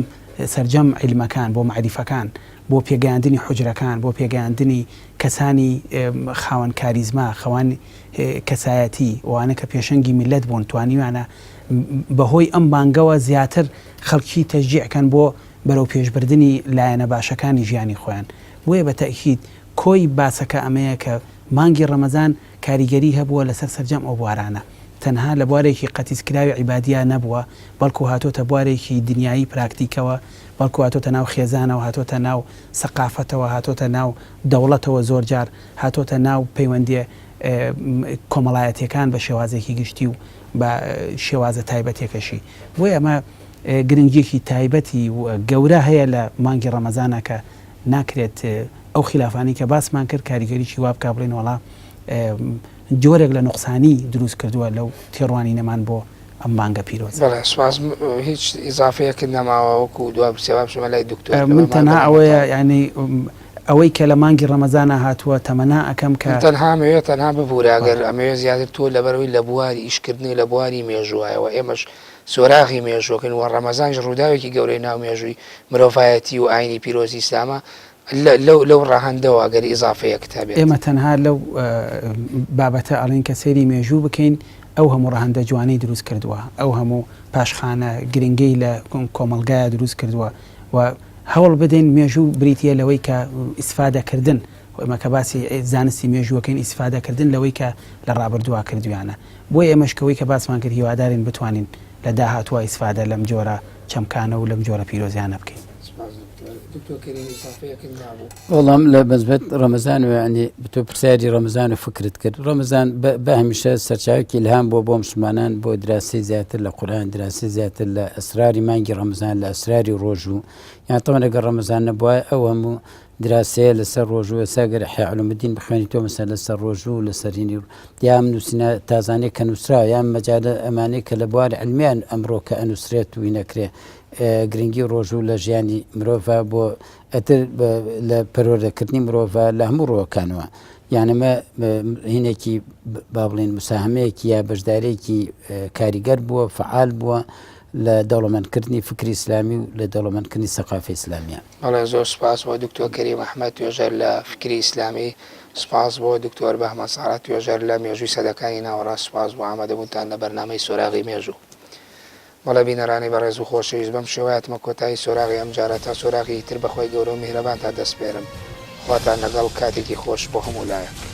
سەرجەم عیلمەکان بۆ مەعریفەکان بۆ پێگەیاندنی حوجرەکان بۆ پێگەیاندنی کەسانی خاوەن کاریزما خەوان کەسایەتی ئەوانە کە پێشەنگی میلەت بوون توانیویانە بەهۆی ئەم بانگەوە زیاتر خەڵکی تەشجیع کەن بۆ بەرەو پێشبردنی لایەنە باشەکانی ژیانی خۆیان بۆیە بە تەئکید کۆی باسەکە ئەمەیە کە مانگی ڕەمەزان کاریگەری هەبووە لەسەر سەرجەم ئەو بوارانە تەنها لە بوارێکی قەتیسکراوی عیبادیا نەبووە بەڵکو هاتۆتە بوارێکی دنیایی پراکتیکەوە بەڵکو هاتۆتە ناو خێزانەوە هاتۆتە ناو سەقافەتەوە هاتۆتە ناو دەوڵەتەوە زۆرجار هاتۆتە ناو پەیوەندیە کۆمەڵایەتیەکان بە شێوازێکی گشتی و بە شێوازە تایبەتیەکەشی بۆیە ئەمە گرنگیەکی تایبەتی و گەورە هەیە لە مانگی ڕەمەزانا کە ناکرێت ئەو خیلافانەی کە باسمان کرد کاریگەریی وا بکا بڵێین وەڵا جۆرێک لە نوقسانی دروست کردووە لەو تێڕوانینەمان بۆ ئەم مانگە پیرۆزە. بەڵێ سوپاس هیچ ئیزافەیەکت نەماوە وەکو دوا پرسیار با بچمە لای دکتۆر من تەنها ئەوەیە یانی ئەوەی کە لە مانگی ڕەمەزانا هاتووە تەمەنا ئەکەم کە. من تەنها ئەمەوێ تەنها ببورە ئەگەر ئەمەوێ زیاتر تۆ لەبەرئەوەی لە بواری ئیشکردنی و لە بواری مێژووایەوە ئێمەش سۆراغی مێژووەکەین و ڕەمەزانیش ڕووداوێکی گەورەی ناو مێژووی مرۆڤایەتی و ئاینی پیرۆزی ئیسلامە لەو لەو ڕەهەندەوە ئەگەر ئیزافەیەکت هەبێت. ئێمە تەنها لەو بابەتە ئەڵێین کە سەیری مێژوو بکەین ئەو هەموو ڕەهەندە جوانەی دروست کردووە، ئەو هەموو پاشخانە گرنگەی لە کۆمەڵگایا دروست کردووە و. هەوڵ بدەین مێژوو بریتییە لەوەی کە ئیسفادەکردن ئێمە کە باسی زانستی مێژووەکەین ئیسفادەکردن لەوەی کە لە ڕابردووە کردویانە بۆیە ئێمەش کەوەی کە باسمان کرد هیوادارین بتوانین لە داهاتووە ئیسفادە لەم جۆرە چەمکانە و لەم جۆرە پیرۆزیانە بکەین. سپاس دکتۆر. دکتۆر کەریم ئیزافەیەکت مابوو. وەڵام لە بەنسبەت ڕەمەزان و یعنی تۆ پرسیاری ڕەمەزان و فکرت کرد ڕەمەزان بە هەمیشە سەرچاوێکی ئیلهام بووە بۆ مسلمانان بۆ دراسی زیاتر لە قورئان دراسی زیاتر لە ئەسراری مانگی ڕەمەزان لە ئەسراری ڕۆژوو یان تەوان ئەگەر ڕەمەزان نەبوایە ئەو هەموو دراسەیە لەسەر ڕۆژوو ئێستا گەر ئیحیا علوم الدین بخوێنی تۆ مەسەلەن لەسەر ڕۆژوو و لەسەر هینی یا ئەم نووسینە تازانەی کە نووسراوە یان مەجالە ئەمانەی کە لە بواری عیلمیان ئەمڕۆ کە ئەنووسرێت و هینەکرێ گرنگی ڕۆژوو لە ژیانی مرۆڤ بۆ ئەتر لە پەروەردەکردنی مرۆڤ لە هەموو ڕووەکانەوە یان ئەمە هینێکی با بڵێن مساهمەیەکی یا بەشدارێکی کاریگەر بووە فعال بووە لە دەوڵەمەندکردنی فکری ئیسلامی و لە دەوڵەمەندکردنی سەقافی ئیسلامیە. بەڵێ زۆر سوپاس بۆ دکتۆر کەریم ئەحمەد توێژەر لە فکری ئیسلامی، سوپاس بۆ دکتۆر بەهمەن ساڵح توێژەر لە مێژووی سەدەکانی ناوەڕاست، سوپاس بۆ ئامادەبوونتان لە بەرنامەی سۆراغی مێژوو. بەڵێ بینەرانی بەڕێز و خۆشەویست بەم شێوەیە هاتمە کۆتایی سۆراغی ئەمجارە تا سۆراغی تر بەخوای گەورە و میهرەبانتان دەسپێرم خواتان لەگەڵ کاتێکی خۆش بۆ هەموو لایەک.